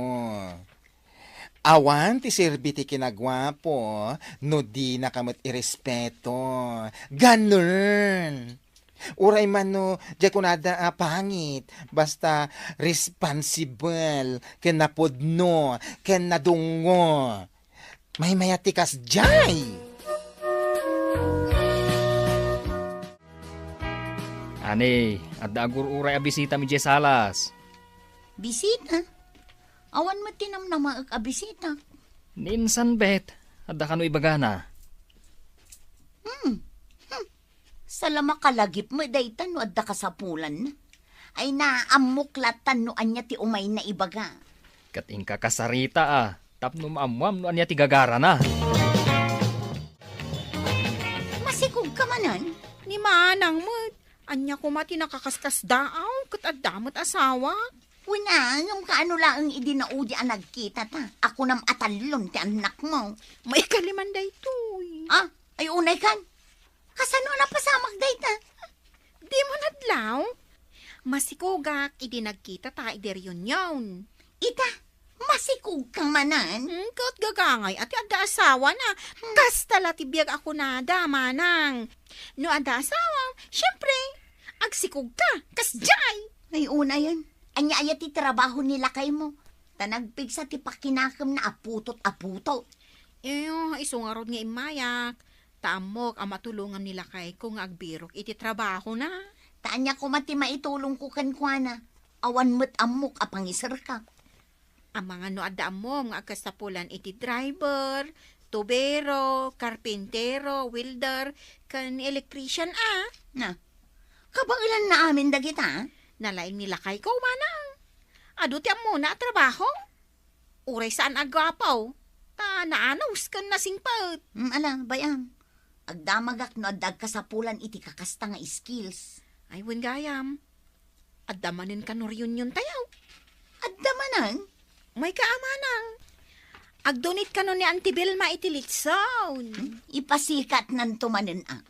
Awan ti serbi ti kinaguapo no dinaka met irespeto. Ganun! Uray man no, diay kunada a pangit, basta responsible, ken napudno, ken nadungngo. Maymayat ti kasdiay! Ani, adda agur-uray a bisita idiay salas. Bisita? Awan met ti namnamaek a bisita. Ni insan, bet, adda kano ibagana? Hmm. Hmm. Sala makalagip met dayta no adda kasapulanna. Ay, naammok latan no ania ti umayna ibaga. Ket inka kasarita a, tapno maammuam no ania ti gagarana. Masikog ka manen? Ni manang met. Ania koma ti nakaskasdaaw ket adda met asawa? Wen a, ngem kaano laeng idi naudi a nagkita ta? Akunam a tallon ti annakmo. Maikaliman daytoy. Ah, ay unay kan. Kasano a napasamak dayta? Dimo nadlaw? Masikogak idi nagkita ta idi reunion. Ita, masikog ka manen? Hmm, ket gagangay a ti adda asawana. Hmm. Kasta la ti biag a kunada, manang. No adda asawam, siempre, agsikog ka. Kasdiay! Ay, unayen. Ania aya ti trabaho ni lakaymo? Ta nagpigsa ti pakinakemna a putot a putot. Eh, isu ngarud nga immayak. Ta ammok a matulongam ni lakayko nga agbirok iti trabahona. Ta ania koma ti maitulongko kenkuana? Awan met ammok a pangiserka. Amangan no adda ammom nga agkasapulan iti driver, tubero, karpintero, welder, ken electrician a. Na, kabaelanna amin dagita? Nalaing ni lakayko, manang. Adu ti ammona a trabaho. Uray saan a guapo, ta naanus ken nasingpet. Mm, ala, bay-am. Agdamagak no adda agkasapulan iti kakasta nga skills. Ay, wen gayam. Adda manen kano reunion tayo? Adda manen? Mayka a manang. Agdunit kano ni Auntie Vilma iti litson. Hmm? Ipasikatnanto manen a.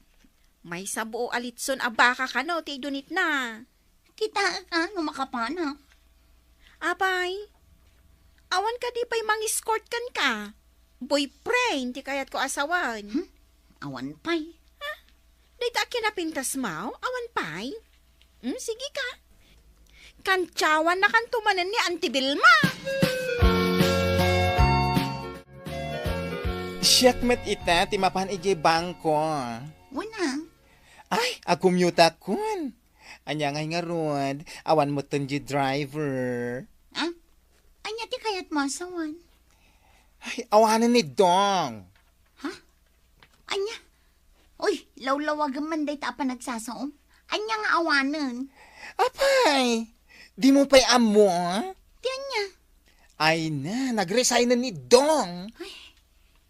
Maysa buo a litson a baka kano ti idunitna. Kitaek a no makapanak. Apay, awan kadi pay mangiscourt kenka? Boyfriend ti kayatko a sawen. Hmm? Awan pay. Ha? Dayta a kinapintasmo? Awan pay? Hmm, sige ka. Kantsawannakanto manen ni Auntie Vilma. Siak met ita ti mapan idiay bangko. Wen a. Ay, agkumyutakon. Ania ngay ngarud? Awan metten di driver. Ah? Ania ti kayatmo a sawen? Ay, awanen ni Dong. Ha? Ania? Uy, lawlawagem man dayta a panagsasaom. Ania nga awanen? Apay, dimo pay ammo, a? Ti ania? Ay na, nagresignen ni Dong. Ay,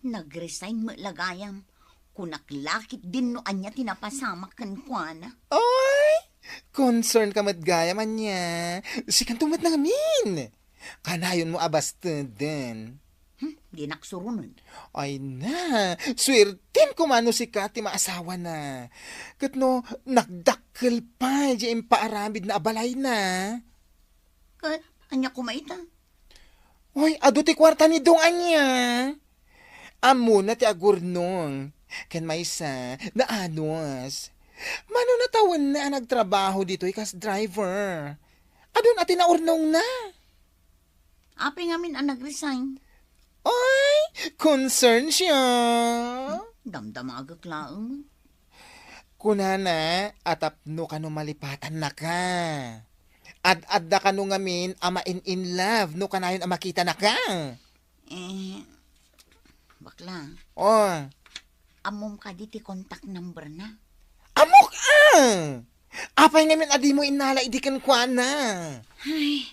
nagresign met la gayam. Kunak la ketdin no ania ti napasamak kenkuana. Ay, concern ka met gayam ania. Sikanto met nangamin. Kanayonmo a basteden. Hmm, dinak suronen. Ay na, suerten koma no sika ti maasawana. Ket no, nagdakkel pay di impaaramidna a balayna. Ket, ania koma ita? Uy, adu ti kuarta ni Dong ania? Ammona ti agurnong. Ken maysa, naanus. Mano natawenna a nagtrabaho ditoy kas driver. Adun a ti naurnongna. Apay ngamin a nag-resign? Ay, concern siya. Damdamagek laeng. Kunana a tapno kano malipatannaka. Ad-adda kano ngamin a ma-in-in love no kanayon a makitanaka. Eh, bakla. Oh. Ammom kadi ti contact number na? Ammok a! Apay ngamin a dimo innala idi kenkuana? Ay,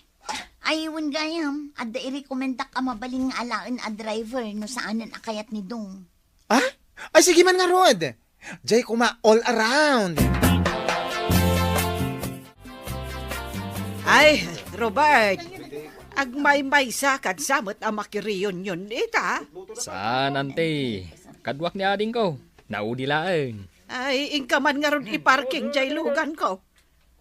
ay, wen gayam, adda irekomendak a mabalin nga alaen a driver no saanen a kayat ni Dong. Ah? Ay, sige man ngarud. Jay kuma all around. Ay, Robert, agmaymaysa kadsa met a makireunion ita? Saan, ante. Kaduak ni adingko. Naudi laeng. Ay, inka man ngarud iparking jay luganko.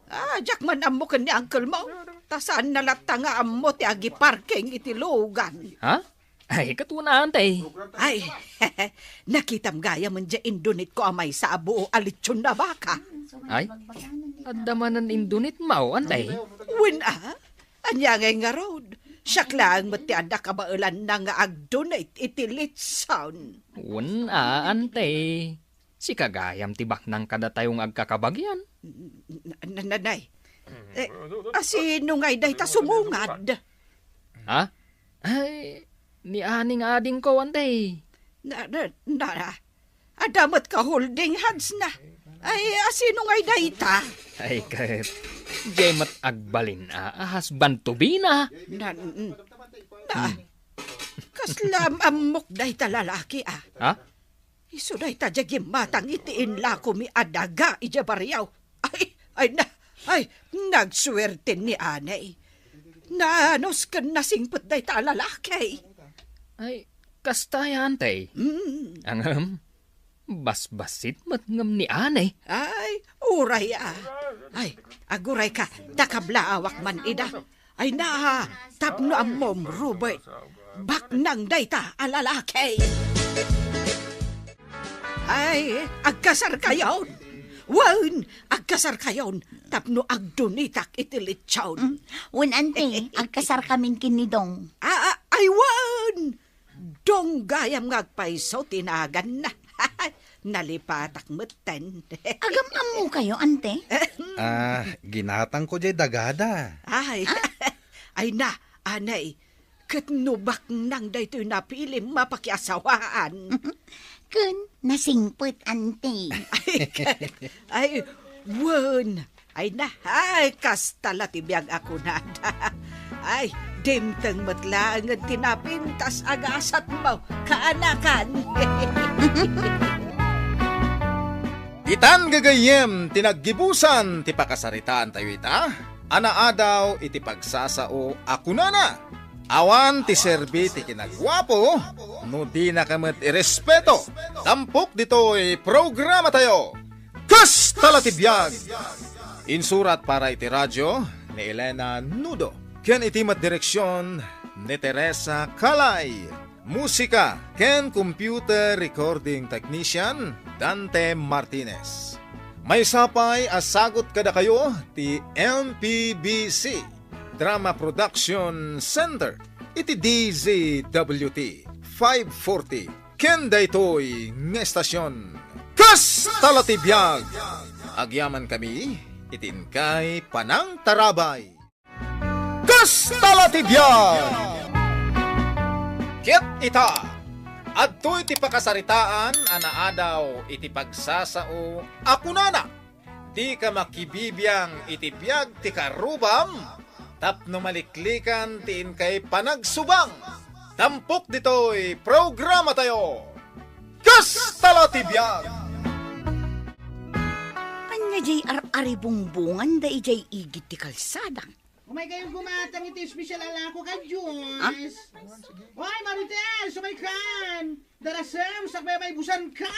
Ah, diak man ammo ken ni uncle mo. Ta saanna latta nga ammo ti agiparking iti lugan. Ha? Ay, ket wen, Ante. Ay, nakitam gayam diay indunit ko a maysa a buo a litson a baka. Ay, adda manen indunit mo, Ante? Wen a, ania ngay ngarud? Siak laeng met ti adda kabaelanna nga agdunit iti litson. Wen a, Ante. Sika gayam ti baknang kadatayo nga agkakabagian. Na, na, nay. Eh, asino ngay dayta sumungad? Ha? Ay, ni Ani nga adingko, Ante. Na, na, na, adda met ka holding hands na. Ay, asino ngay dayta? Ay, ket, diay met agbalin a, a husband to be na. Na, mm, na, kasla am-, ammok dayta lalaki, ah. Ha? Isu dayta diay gimmatang iti inlakomi a daga idiay barrio. Ay, ay na, ay, nagsuerten ni Ani. Naanus ken nasingpet dayta a lalaki. Ay, kasta, Ante. Mm. Ngem, basbasit met ngem ni Ani. Ay, uray, ah. Ay, aguray ka, ta kablaawak man ida. Ay na, tapno ammom, Robert. Baknang dayta a lalaki. Ay, agkasarkayon. Wen, agkasarkayon. Tapno agdunitak iti litson. Mm. Wen, Ante, agkasarkamin ken ni Dong. Ah, ah, ay, wen. Dong gayam nga agpayso ti naganna. Nalipatak metten. Agam-ammokayo, Ante? Ah, ginatangko diay dagada. Ay, ay na, Ani, ket no baknang daytoy napilim a pakiasawaan. Ken nasingpet, Ante. Ay, ay, wen, Ay na, ay, kasta la ti biag a kunada. Ay, dimteng met laengen ti napintas a gasatmo, kaanakan. Ditan gagayyem ti naggibusan ti pakasaritaantayo ita, a naadaw iti pagsasao a kunana, awan ti serbi ti kinaguapo no dinaka met irespeto. Tampok ditoy programatayo. Kasta la ti biag! Insurat para iti radio ni Elena Nudo, ken iti met direksion ni Teresa Calay. Musika ken computer recording technician, Dante Martinez. Maysa pay a sagut kadakayo ti M P B C Drama Production Center iti D Z W T five forty. Ken daytoy nga estasion, Kasta la ti biag! Agyamankami iti inkay panangtarabay. Kasta la ti biag! Ket ita, adtoy ti pakasaritaan a naadaw iti pagsasao a kunana, Dika makibibiang iti biag ti karrubam, tapno maliklikan ti inkay panagsubang. Tampok ditoy programatayo, Kasta la ti biag! Ania jay ar-aribungbungan da idiay igid ti kalsada? Umay kayon gumatang iti espesyal a lako ka, Diyos. Ah? Oy, Marites, umay kan! Darasem, sakbay a maibusanka!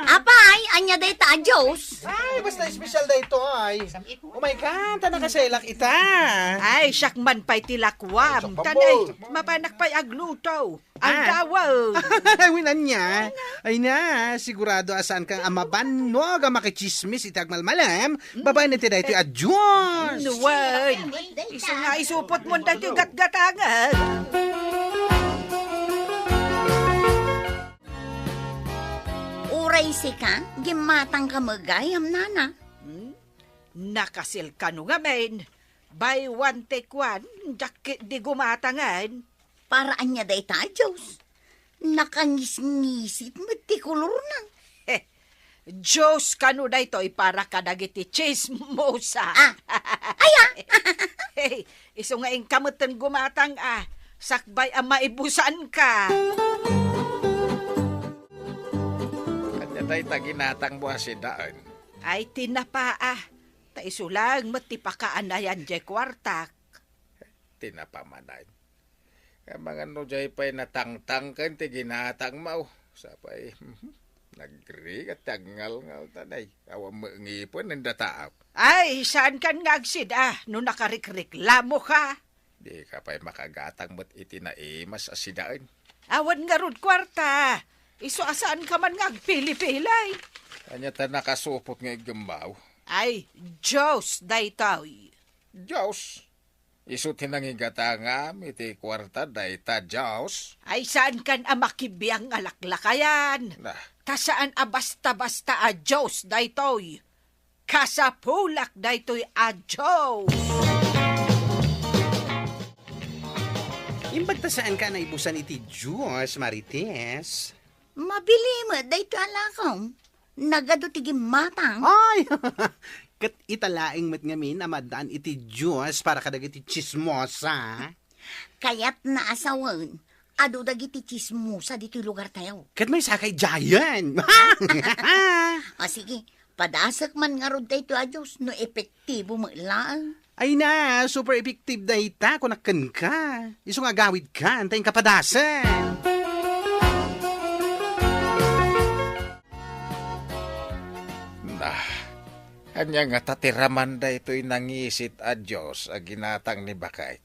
Apay, ania dayta a Diyos? Ay, basta espesyal daytoy. Umay kan, ta nakasaylak ita. Ay, siak man pay ti lakuam. Ay, siak, tan, ay, bamboy. Mapanak pay agluto. Ang Ah. Tawag. Ay, wen ania? Ay na, sigurado a saan kang a mabannog a makitsismis iti agmalmalem, babaen iti daytoy a Diyos. Nuan. Isu nga isupot mo daytoy gatgatangan. Uray sika, gimmatang ka met gayam, nana. Hmm? Nakasil kano ngamin. Buy one, take one, diak ketdi gumatangan. Para ania dayta a Diyos? Nakangisngisit met ti kolorna. Heh, Diyos kano daytoy para kadagiti chismosa. Ah, aya? Hey, isu nga inka metten gumatang a, sakbay a maibusanka. Ania dayta ginatangmo a sidaen? Ay, tinapa a. Ta isu laeng met ti pakaanayan jay kuartak. Tinapa manen. Amangan no jay pay natangtangken ti ginatangmo. Sapay, mhm. Nagrigat ti agngalngal ta, nay. Awan met ngipen nen dataak. Ay, saankan nga agsida no nakarikreklamoka? Dika pay makagatang met iti naimas a sidaen. Awan ngarud kuarta. Isu a saanka man nga agpilipilay. Ania ta nakasupot nga iggembaw? Ay, Dios daytoy. Dios? Isu ti nangigatangam iti kuarta dayta, Dios? Ay, saankan a makibiang nga laklakayan. Nah. Ta saan a basta-basta a Dios daytoy. Kasapulak daytoy a Dios. Imbag ta saanka a naibusan iti Dios, Marites? Mabilin met daytoy a lakom. Nagadu ti gimmatang. Ay! Ket ita laeng met ngamin a maaddaan iti Dios para kadagiti tsismosa. Kayatna a sawen, adu dagiti tsismosa ditoy lugartayo. Ket maysakay diayen. O sige, padasek man ngarud daytoy a Dios no epektibo met laeng. Ay na, super effective dayta, kunak kenka. Isu nga agawidkan, ta inka padasek. Nah, ania ngata ti raman daytoy nangisit a Dios a ginatang ni Bakay?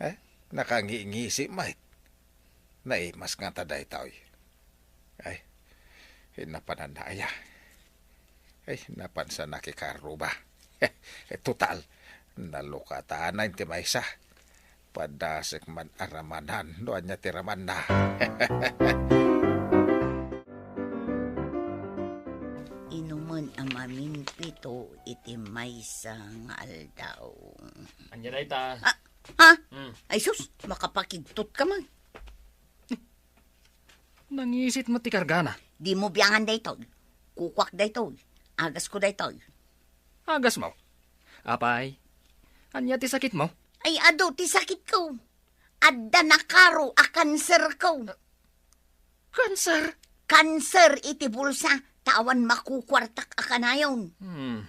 Eh, nakangingisi met. Naimas ngata daytoy. Ay, napananna aya. Ay, napansa nakikaruba. Total, nalukatana ti maysa. Padasek man a ramanan no ania ti ramanna. Inumen a maminpito iti maysa nga aldaw. Ania dayta? Ah, ah? Hmm. Ay sus, makapakigtot ka man. Nangisit met ti kargana. Dimo biangan daytoy. Kukuak daytoy. Agasko daytoy. Agasmo? Apay, ania ti sakitmo? Ay, adu ti sakitko. Adda nakaro a kanserko. Kanser? Kanser iti bulsa, ta awan makukuartak a kanayon. Hmm.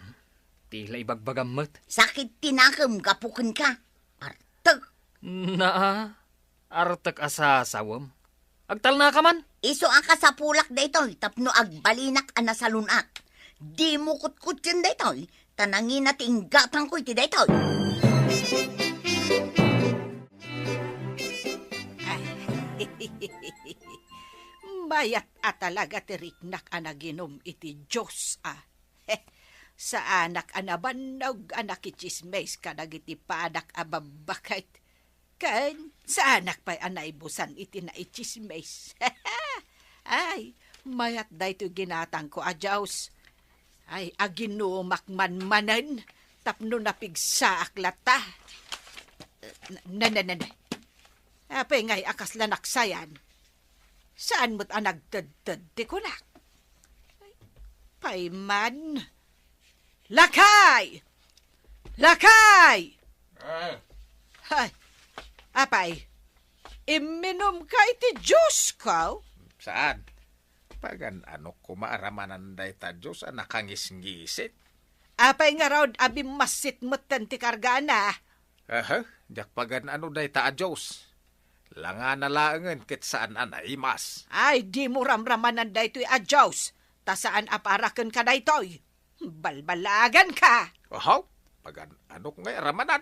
Ti la ibagbagam met. Sakit ti nakem gapu kenka. Artek. Naa, artek a sasawem. Agtalnaka man. Isu a kasapulak daytoy tapno agbalinak a nasalun-at. Dimo kutkutien daytoy, ta nangina ti inggatangko iti daytoy. Ay, mayat a talaga ti riknak a naginum iti Dios a. Saanak a nabannog a nakitsismis kadagiti padak a babbaket. Ken saanak pay a naibusan iti naitsismis. Ay, mayat daytoy ginatangko a Dios. Ay, aginumak man manen tapno napigsaak latta. Na, na, na, na. Apay ngay a kasla naksayan? Saan met a nagtedted ti kunak? Ay, pay man. Lakay! Lakay! Ah. Ay, apay, imminumka iti juice ko? Saan? Pagan-anok koma a ramanan dayta juice a nakangisngisit? Apay ngarud a bimmassit metten ti kargana? Aha, diak pagan-ano dayta a juice. Langana laengen ket saan a naimas. Ay, dimo ramramanan daytoy a juice, ta saan a para kenka daytoy. Balbalaganka! Ahaw, pagan-anok ngay a ramanan?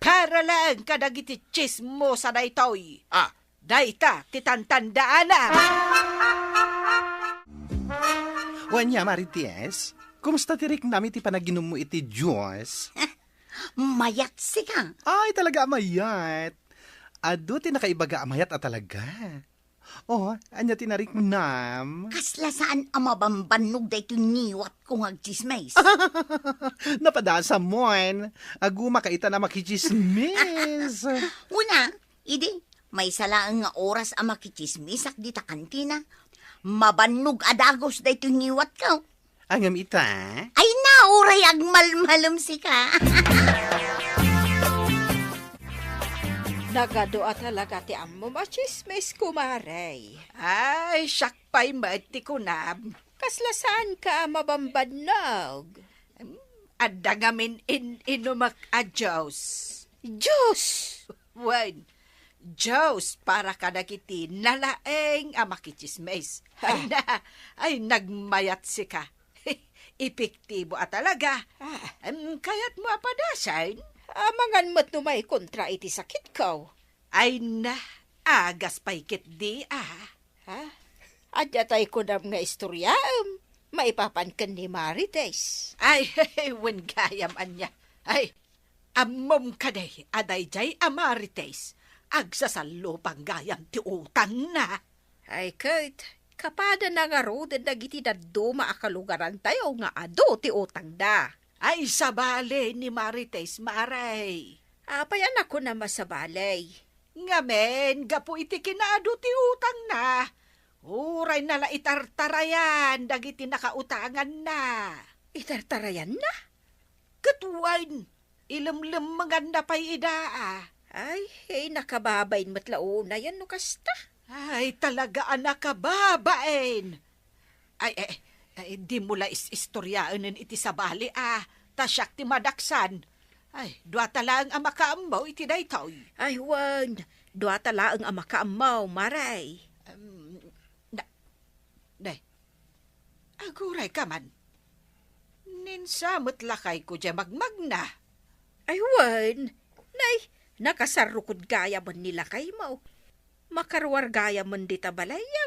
Para laeng kadagiti tsismosa daytoy. Ah. Dayta ti tantandaanam. Wen, Marites, kumusta ti riknam iti panaginummo iti juice? Mayat sika. Ay, talaga a mayat. Adu ti nakaibaga a mayat a talaga. Oh, ania ti nariknam? Kasla saan a mabambannog daytoy ngiwatko nga agtsismis. Napadasam, wen. Agumaka ita a makitsismis. Una, idi, maysa laeng nga oras a makitsismisak dita kantina. Mabannog a dagus daytoy ngiwatko. Ngem ita? Ay na, uray agmalmalem sika. Nagadu a talaga ti ammom a tsismis, kumare. Ay, siak pay met ti kunam. Kasla saanka a mabambannog? Adda ngamin in-inumek a juice. Juice? Wen, Diyos para kadagiti nalaeng a makitsismis. Ay Ah. na, ay nagmayat sika. Epektibo a talaga. Ah. Em, kayatmo a padasen? Amangan met no maikontra iti sakitko. Ay na, agas pay ketdi, ah. Ha? Adda tay kunam nga istoryaem maipapan ken ni Marites? Ay, wen gayam ania. Ay, ammom kadi a daydiay a Marites agsasallupang gayam ti utangna. Ay ket, kapadana ngaruden dagiti dadduma a kalugarantayo nga adu ti utangda. Ay, sabali ni Marites, Mare. Apay a nakunam a sabali? Ngamin, gapu iti kinaadu ti utangna, urayna la itartarayan dagiti nakautanganna. Itartarayanna? Ket wen, ilemlemmenganna pay ida, a. Ay, ay, nakababain met la unayen no kasta. Ay, talaga a nakababain. Ay, eh, eh, dimo la is-istoriaenen iti sabali, a, ta siak ti madaksan. Ay, duata laeng a makaammo iti daytoy. Ay, wen, duata laeng a makaammo, Mare. Em, na, ne, agurayka man. Ninsa met lakayko diay magmagna. Ay, wen, nay, nakasarrukod gayamen ni lakaymo. Makaruar gayamen dita balayyo.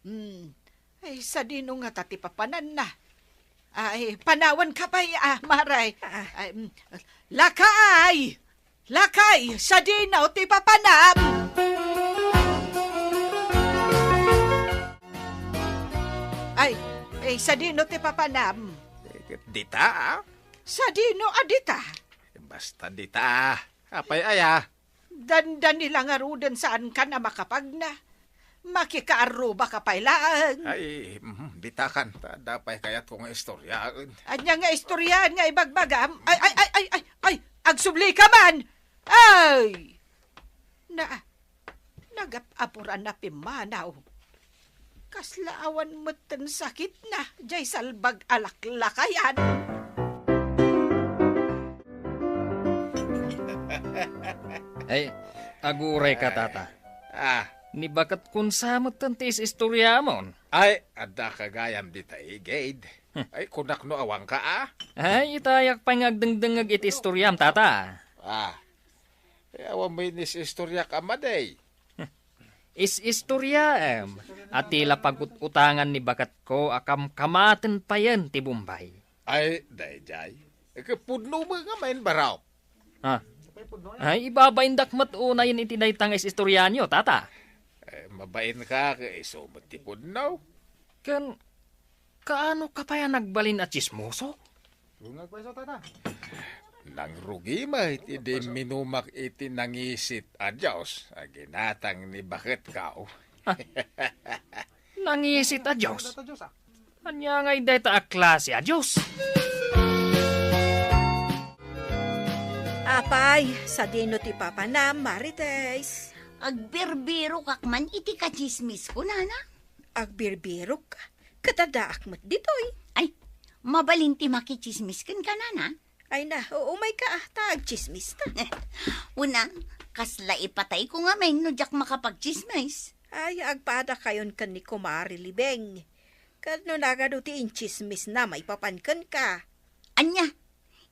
Hmm. Ay, sadino ngata ti papananna? Ay, panawanka pay, a, Mare. Ah. Ay, mm, lakay! Lakay, sadino ti papanam? Ay, ay, sadino ti papanam? Eh, dita, a. Sadino a dita? Basta dita, a. Apay aya? Dandani la ngaruden saankan a makapagna. Makikaarrubaka pay laeng. Ay, mhm, ditakan, ta adda pay kayatko nga istoriaen. Ania nga istoriaen nga ibagbagam? Ay, ay, ay, ay, ay, ay, agsublika man! Ay! Na, nagap-apuran a pimmanaw. Kasla awan metten sakitna, diay salbag a laklakayan. Ay, agurayka, tata. Ah. Ni baket kunsa metten ti is-istoriamon? Ay, adda ka gayam dita igid. Hmm. Ay, kunak no awanka, a? Ay, itayak pay nga agdengdengngeg iti istoriam, tata. Ah. Ay, awan met ni is-istoriak a madi. Is-istoriaem a ti la pag-ut-utangan ni baketko a kamkamaten payen ti Bombay. Ay, daydiay. Ket pudno met ngamin, barok. Ha? Ay, ibabaindak met unayen iti dayta nga is-istorianyo, tata. Eh, mabainka, ket isu met ti pudno. Ken, kaano ka pay a nagbalin a tsismoso? Bungag pay isu, tata. Nangrugi met idi imminumak iti nangisit a Dios a ginatang ni baketko. Ha? Nangisit a Dios? Ania ngay dayta a klase a Dios? Apay, sadino ti papanam, Marites? Agbirbirokak man iti katsismisko, nana. Agbirbirok? Ket addaak met ditoy. Ay, mabalin ti makitsismis kenka, nana? Ay na, umayka, a, ta agtsismista. Una, kasla ipatayko ngamin no diak makapagtsismis. Ay, agpadakayon ken ni Kumare Libeng. Ket no nagadu ti intsismisna maipapan kenka. Ania?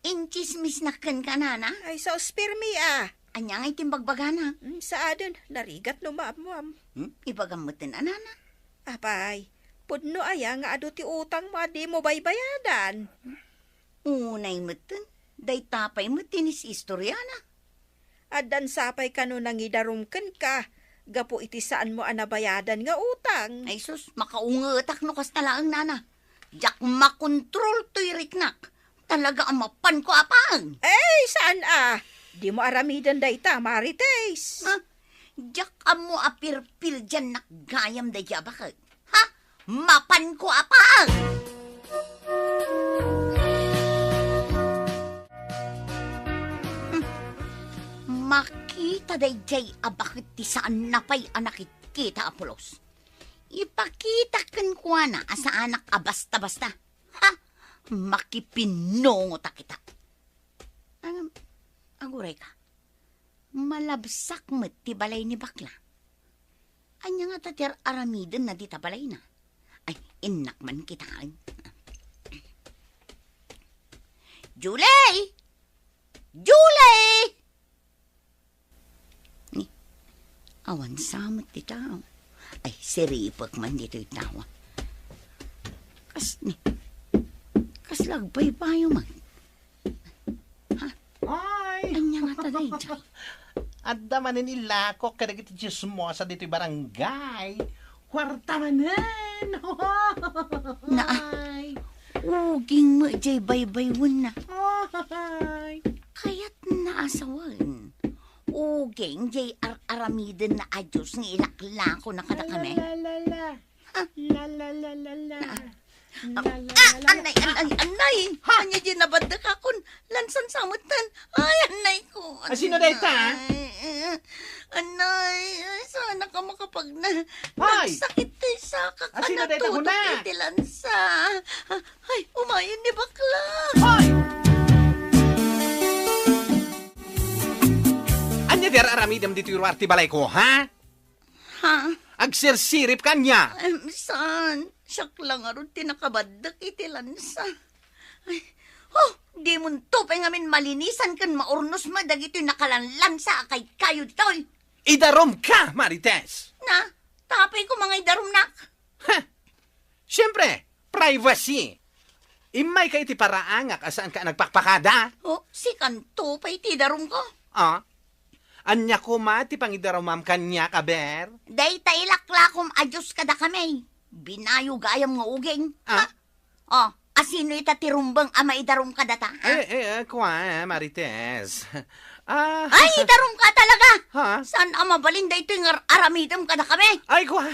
Intsismisna kenka, nana? Ay, sus, pirmi, a. Ania ngay ti imbagbagana? Hmm, saaden, narigat no maammoam. Hmm? Ibagam metten a, nana? Apay, pudno aya nga adu ti utangmo a dimo baybayadan? Unay metten, dayta pay met ti is-istoriana. Addan sapay kano nangidarum kenka gapu iti saanmo a nabayadan nga utang. Ay sus, makaungetak no kasta laeng, nana. Diak makontrol toy riknak. Talaga a mapanko a paeng. Ay, saan a? Dimo aramiden dayta, Marites. Ha? Diak ammo a pirpirdiannak gayam daydiay a baket. Ha? Mapanko a paeng! Hmm. Makita daydiay a baket ti saanna pay a nakitkita a pulos. Ipakita kenkuana a saanak a basta-basta. Ha? Makipinnungotak ita. Ngem, agurayka. Malabsak met ti balay ni bakla. Ania ngata ti ar-aramidenna dita balayna? Ay, innak man kitaen. Julie! Julie! Ni, awan sa met ti tao. Ay, siripek man ditoy tao. Kas, ni, kasla agbaybayo man. Ha? Ay! Ania ngata daydiay? Adda manen ilakok kadagiti chismosa ditoy barangay. Kuarta manen! Naa, Ay! Uging met jay baybaywenna. Ay! Kayatna a sawen. Uging jay ar-aramidenna a Dios nga ilaklakona kadakami. La, la, la, la. Ah. La, la, la, la, la. Ah. La, la, Ah, la, la. Annay, annay, annay. Ha? Ania jay nabaddekakon? Lansan sa metten. Ay, annay ko. Ah, sino dayta, ah? Annay, ay, saan ka makapagna-, Hoy! Nagsakit ti sakak. Ah, sino dayta, Natutok kuna? Iti lansa. Ay, umayen ni bakla. Hoy! Ania ti ar-aramidem ditoy ruar ti balayko, ha? Ha? Agsirsirip kania? Em, saan? Siak la ngarud ti nakabaddek iti lansa. Ay, oh, dimonto pay ngamin malinisan ken maurnos met dagitoy nakalanlansa a kaykayo ditoy. Idarumka, Marites! Na, tapay ko mga idarumnak. Heh! Siempre, privacy. Immayka iti paraangak a saanka a nagpakpakada. Oh, sikanto pay ti idarumko. Ah? Ania koma ti pangidarumam kaniak, aber? Dayta ilaklakom a Dios kadakami. Binayo gayam nga uging. Ah? Ha? Oh, asino ita ti rumbeng a maidarum kadata, ha? Eh, eh, eh, kua, Marites. Ah. Ay, idarumka talaga! Ha? Saan a mabalin daytoy nga ar-aramidem kadakami? Ay, kua,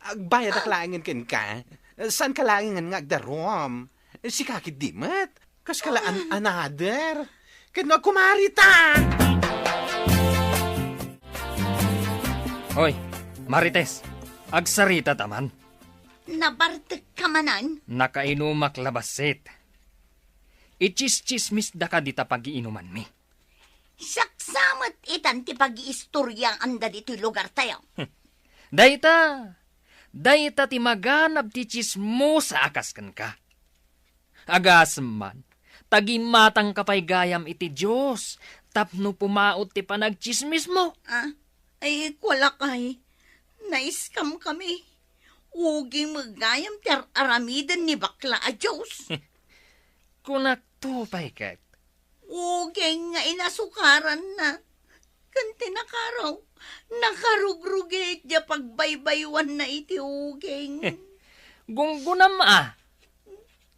agbayadak Ah. laengen kenka. Saanka laengen nga agdarum. Sika ketdi met. Kaska la an-, Ah. another. Ket no agkumarita. Hoy, Marites, agsaritata man. Nabartekka manen? Nakainumak la bassit. Ichischismisdaka dita pagiinumanmi. Siak sa met itan ti pagiistoriaanda ditoy lugartayo. Dayta, dayta ti maganab ti chismosa a kas kenka. Agasem man, ta gimmatangka pay gayam iti Dios tapno pumaut ti panagchismismo. Ah, ay, kua lakay. Naiskamkami. Uging met gayam ti ar-aramiden ni bakla a Dios. Kunakto pay ket. Uging nga inasukaranna. Ken ti nakaraw, nakarugrugit diay pagbaybaywanna iti uging. Gunggonam a.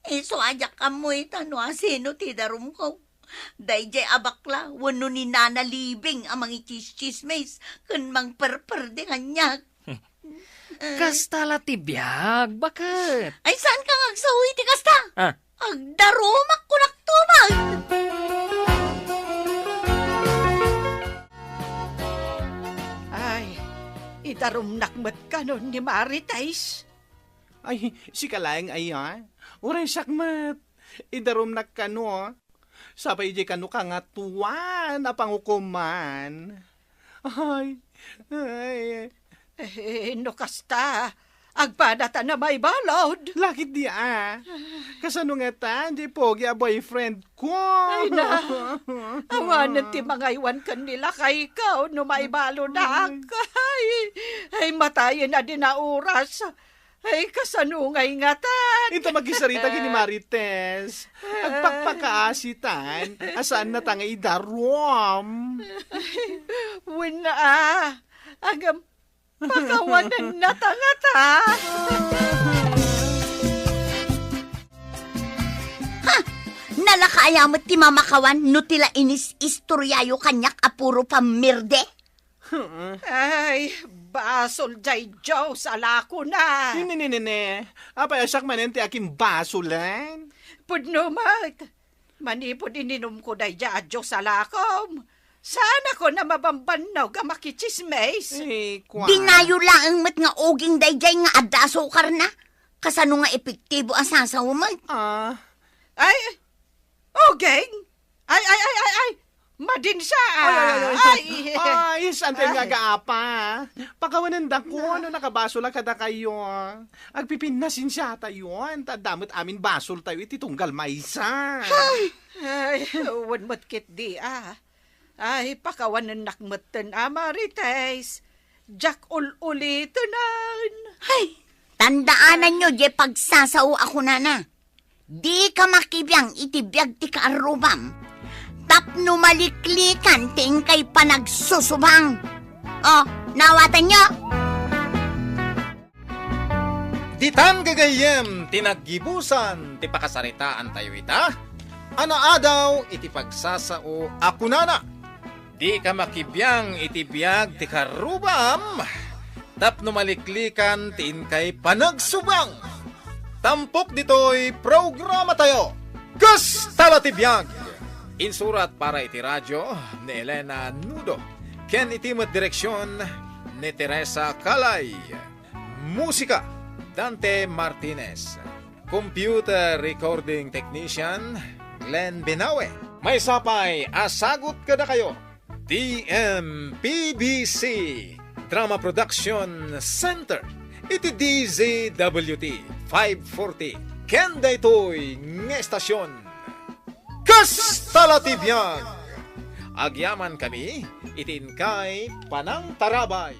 Isu a diak ammo ita no asino ti darumko. Daydiay a bakla wenno ni Nana Libing a mangichischismis ken mangperperde kaniak. Kasta la ti biag, baket? Ay, saanka nga agsao iti kasta? Ah. Agdarumak, kunak tuman. Ay, idarumnak met kano ni Marites. Ay, sika laeng aya? Uray siak met. Idarumnak kano. Sapay idiay kano Kangatuan a pangukoman. Ay, ay. Eh, no kasta, agpadata na maibalud. Lakit di a. Kasano ngatan, di pogi a boyfriend ko? Ay na, awanen ti mangaywan ken ni lakayko no maibaludak. Ay, ay, matayen a di na oras. Ay, kasano ngay ngatan? Ita makisarita ken ni Marites. Agpakpakaasitan, a saannata nga idarum. Wen a, agam, pakawanenna ta ngata. Ha! Nalaka aya met ti mamakawan no ti la inis-istoriayo kaniak a puro pammirde? Ay, basol diay Dios a lakona. Nini, nini, nini. Apay a siak manen ti akin basolen? Pudno met. Manipud ininumko daydiay a Dios a lakom, saanakon a mabambannog a makichismis. Eh, kua. Binayo laeng met nga uging daydiay nga adda asukarna. Kasano nga epektibo a sasaw met? Ah. Ay, uging? Ay, ay, ay, ay, ay. Madinsa! Ay, ay, ay, ay. Ay, santen nga Ay. gaapa. Pakawanendakon no nakabasol a kadakayo. Agpipinnasensiatayo, ta adda met amin basoltayo iti tunggal maysa. Ay, wen met ketdi, a. Ay, pakawanennak metten, a, Marites. Diak ul-ulitenen. Hay, tandaananyo diay pagsasao a kunana. Dika makibiang iti biag ti kaarrubam, tapno maliklikan ti inkay panagsusubang. O, naawatanyo? Ditan gagayyem ti naggibusan ti pakasaritaantayo ita a naadaw iti pagsasao a kunana, "Dika makibiang iti biag ti karrubam, tapno maliklikan ti inkay panagsubang." Tampok ditoy programatayo, Kasta la ti Biag! Insurat para iti radio ni Elena Nudo, ken iti met direksion ni Teresa Calay. Musika, Dante Martinez. Computer recording technician, Glenn Binawe. Maysa pay a sagut kadakayo, T M P B C Drama Production Center, iti D Z W T five forty, ken daytoy nga estasyon, Kasta la ti Biag! Agyaman kami iti inkay panangtarabay.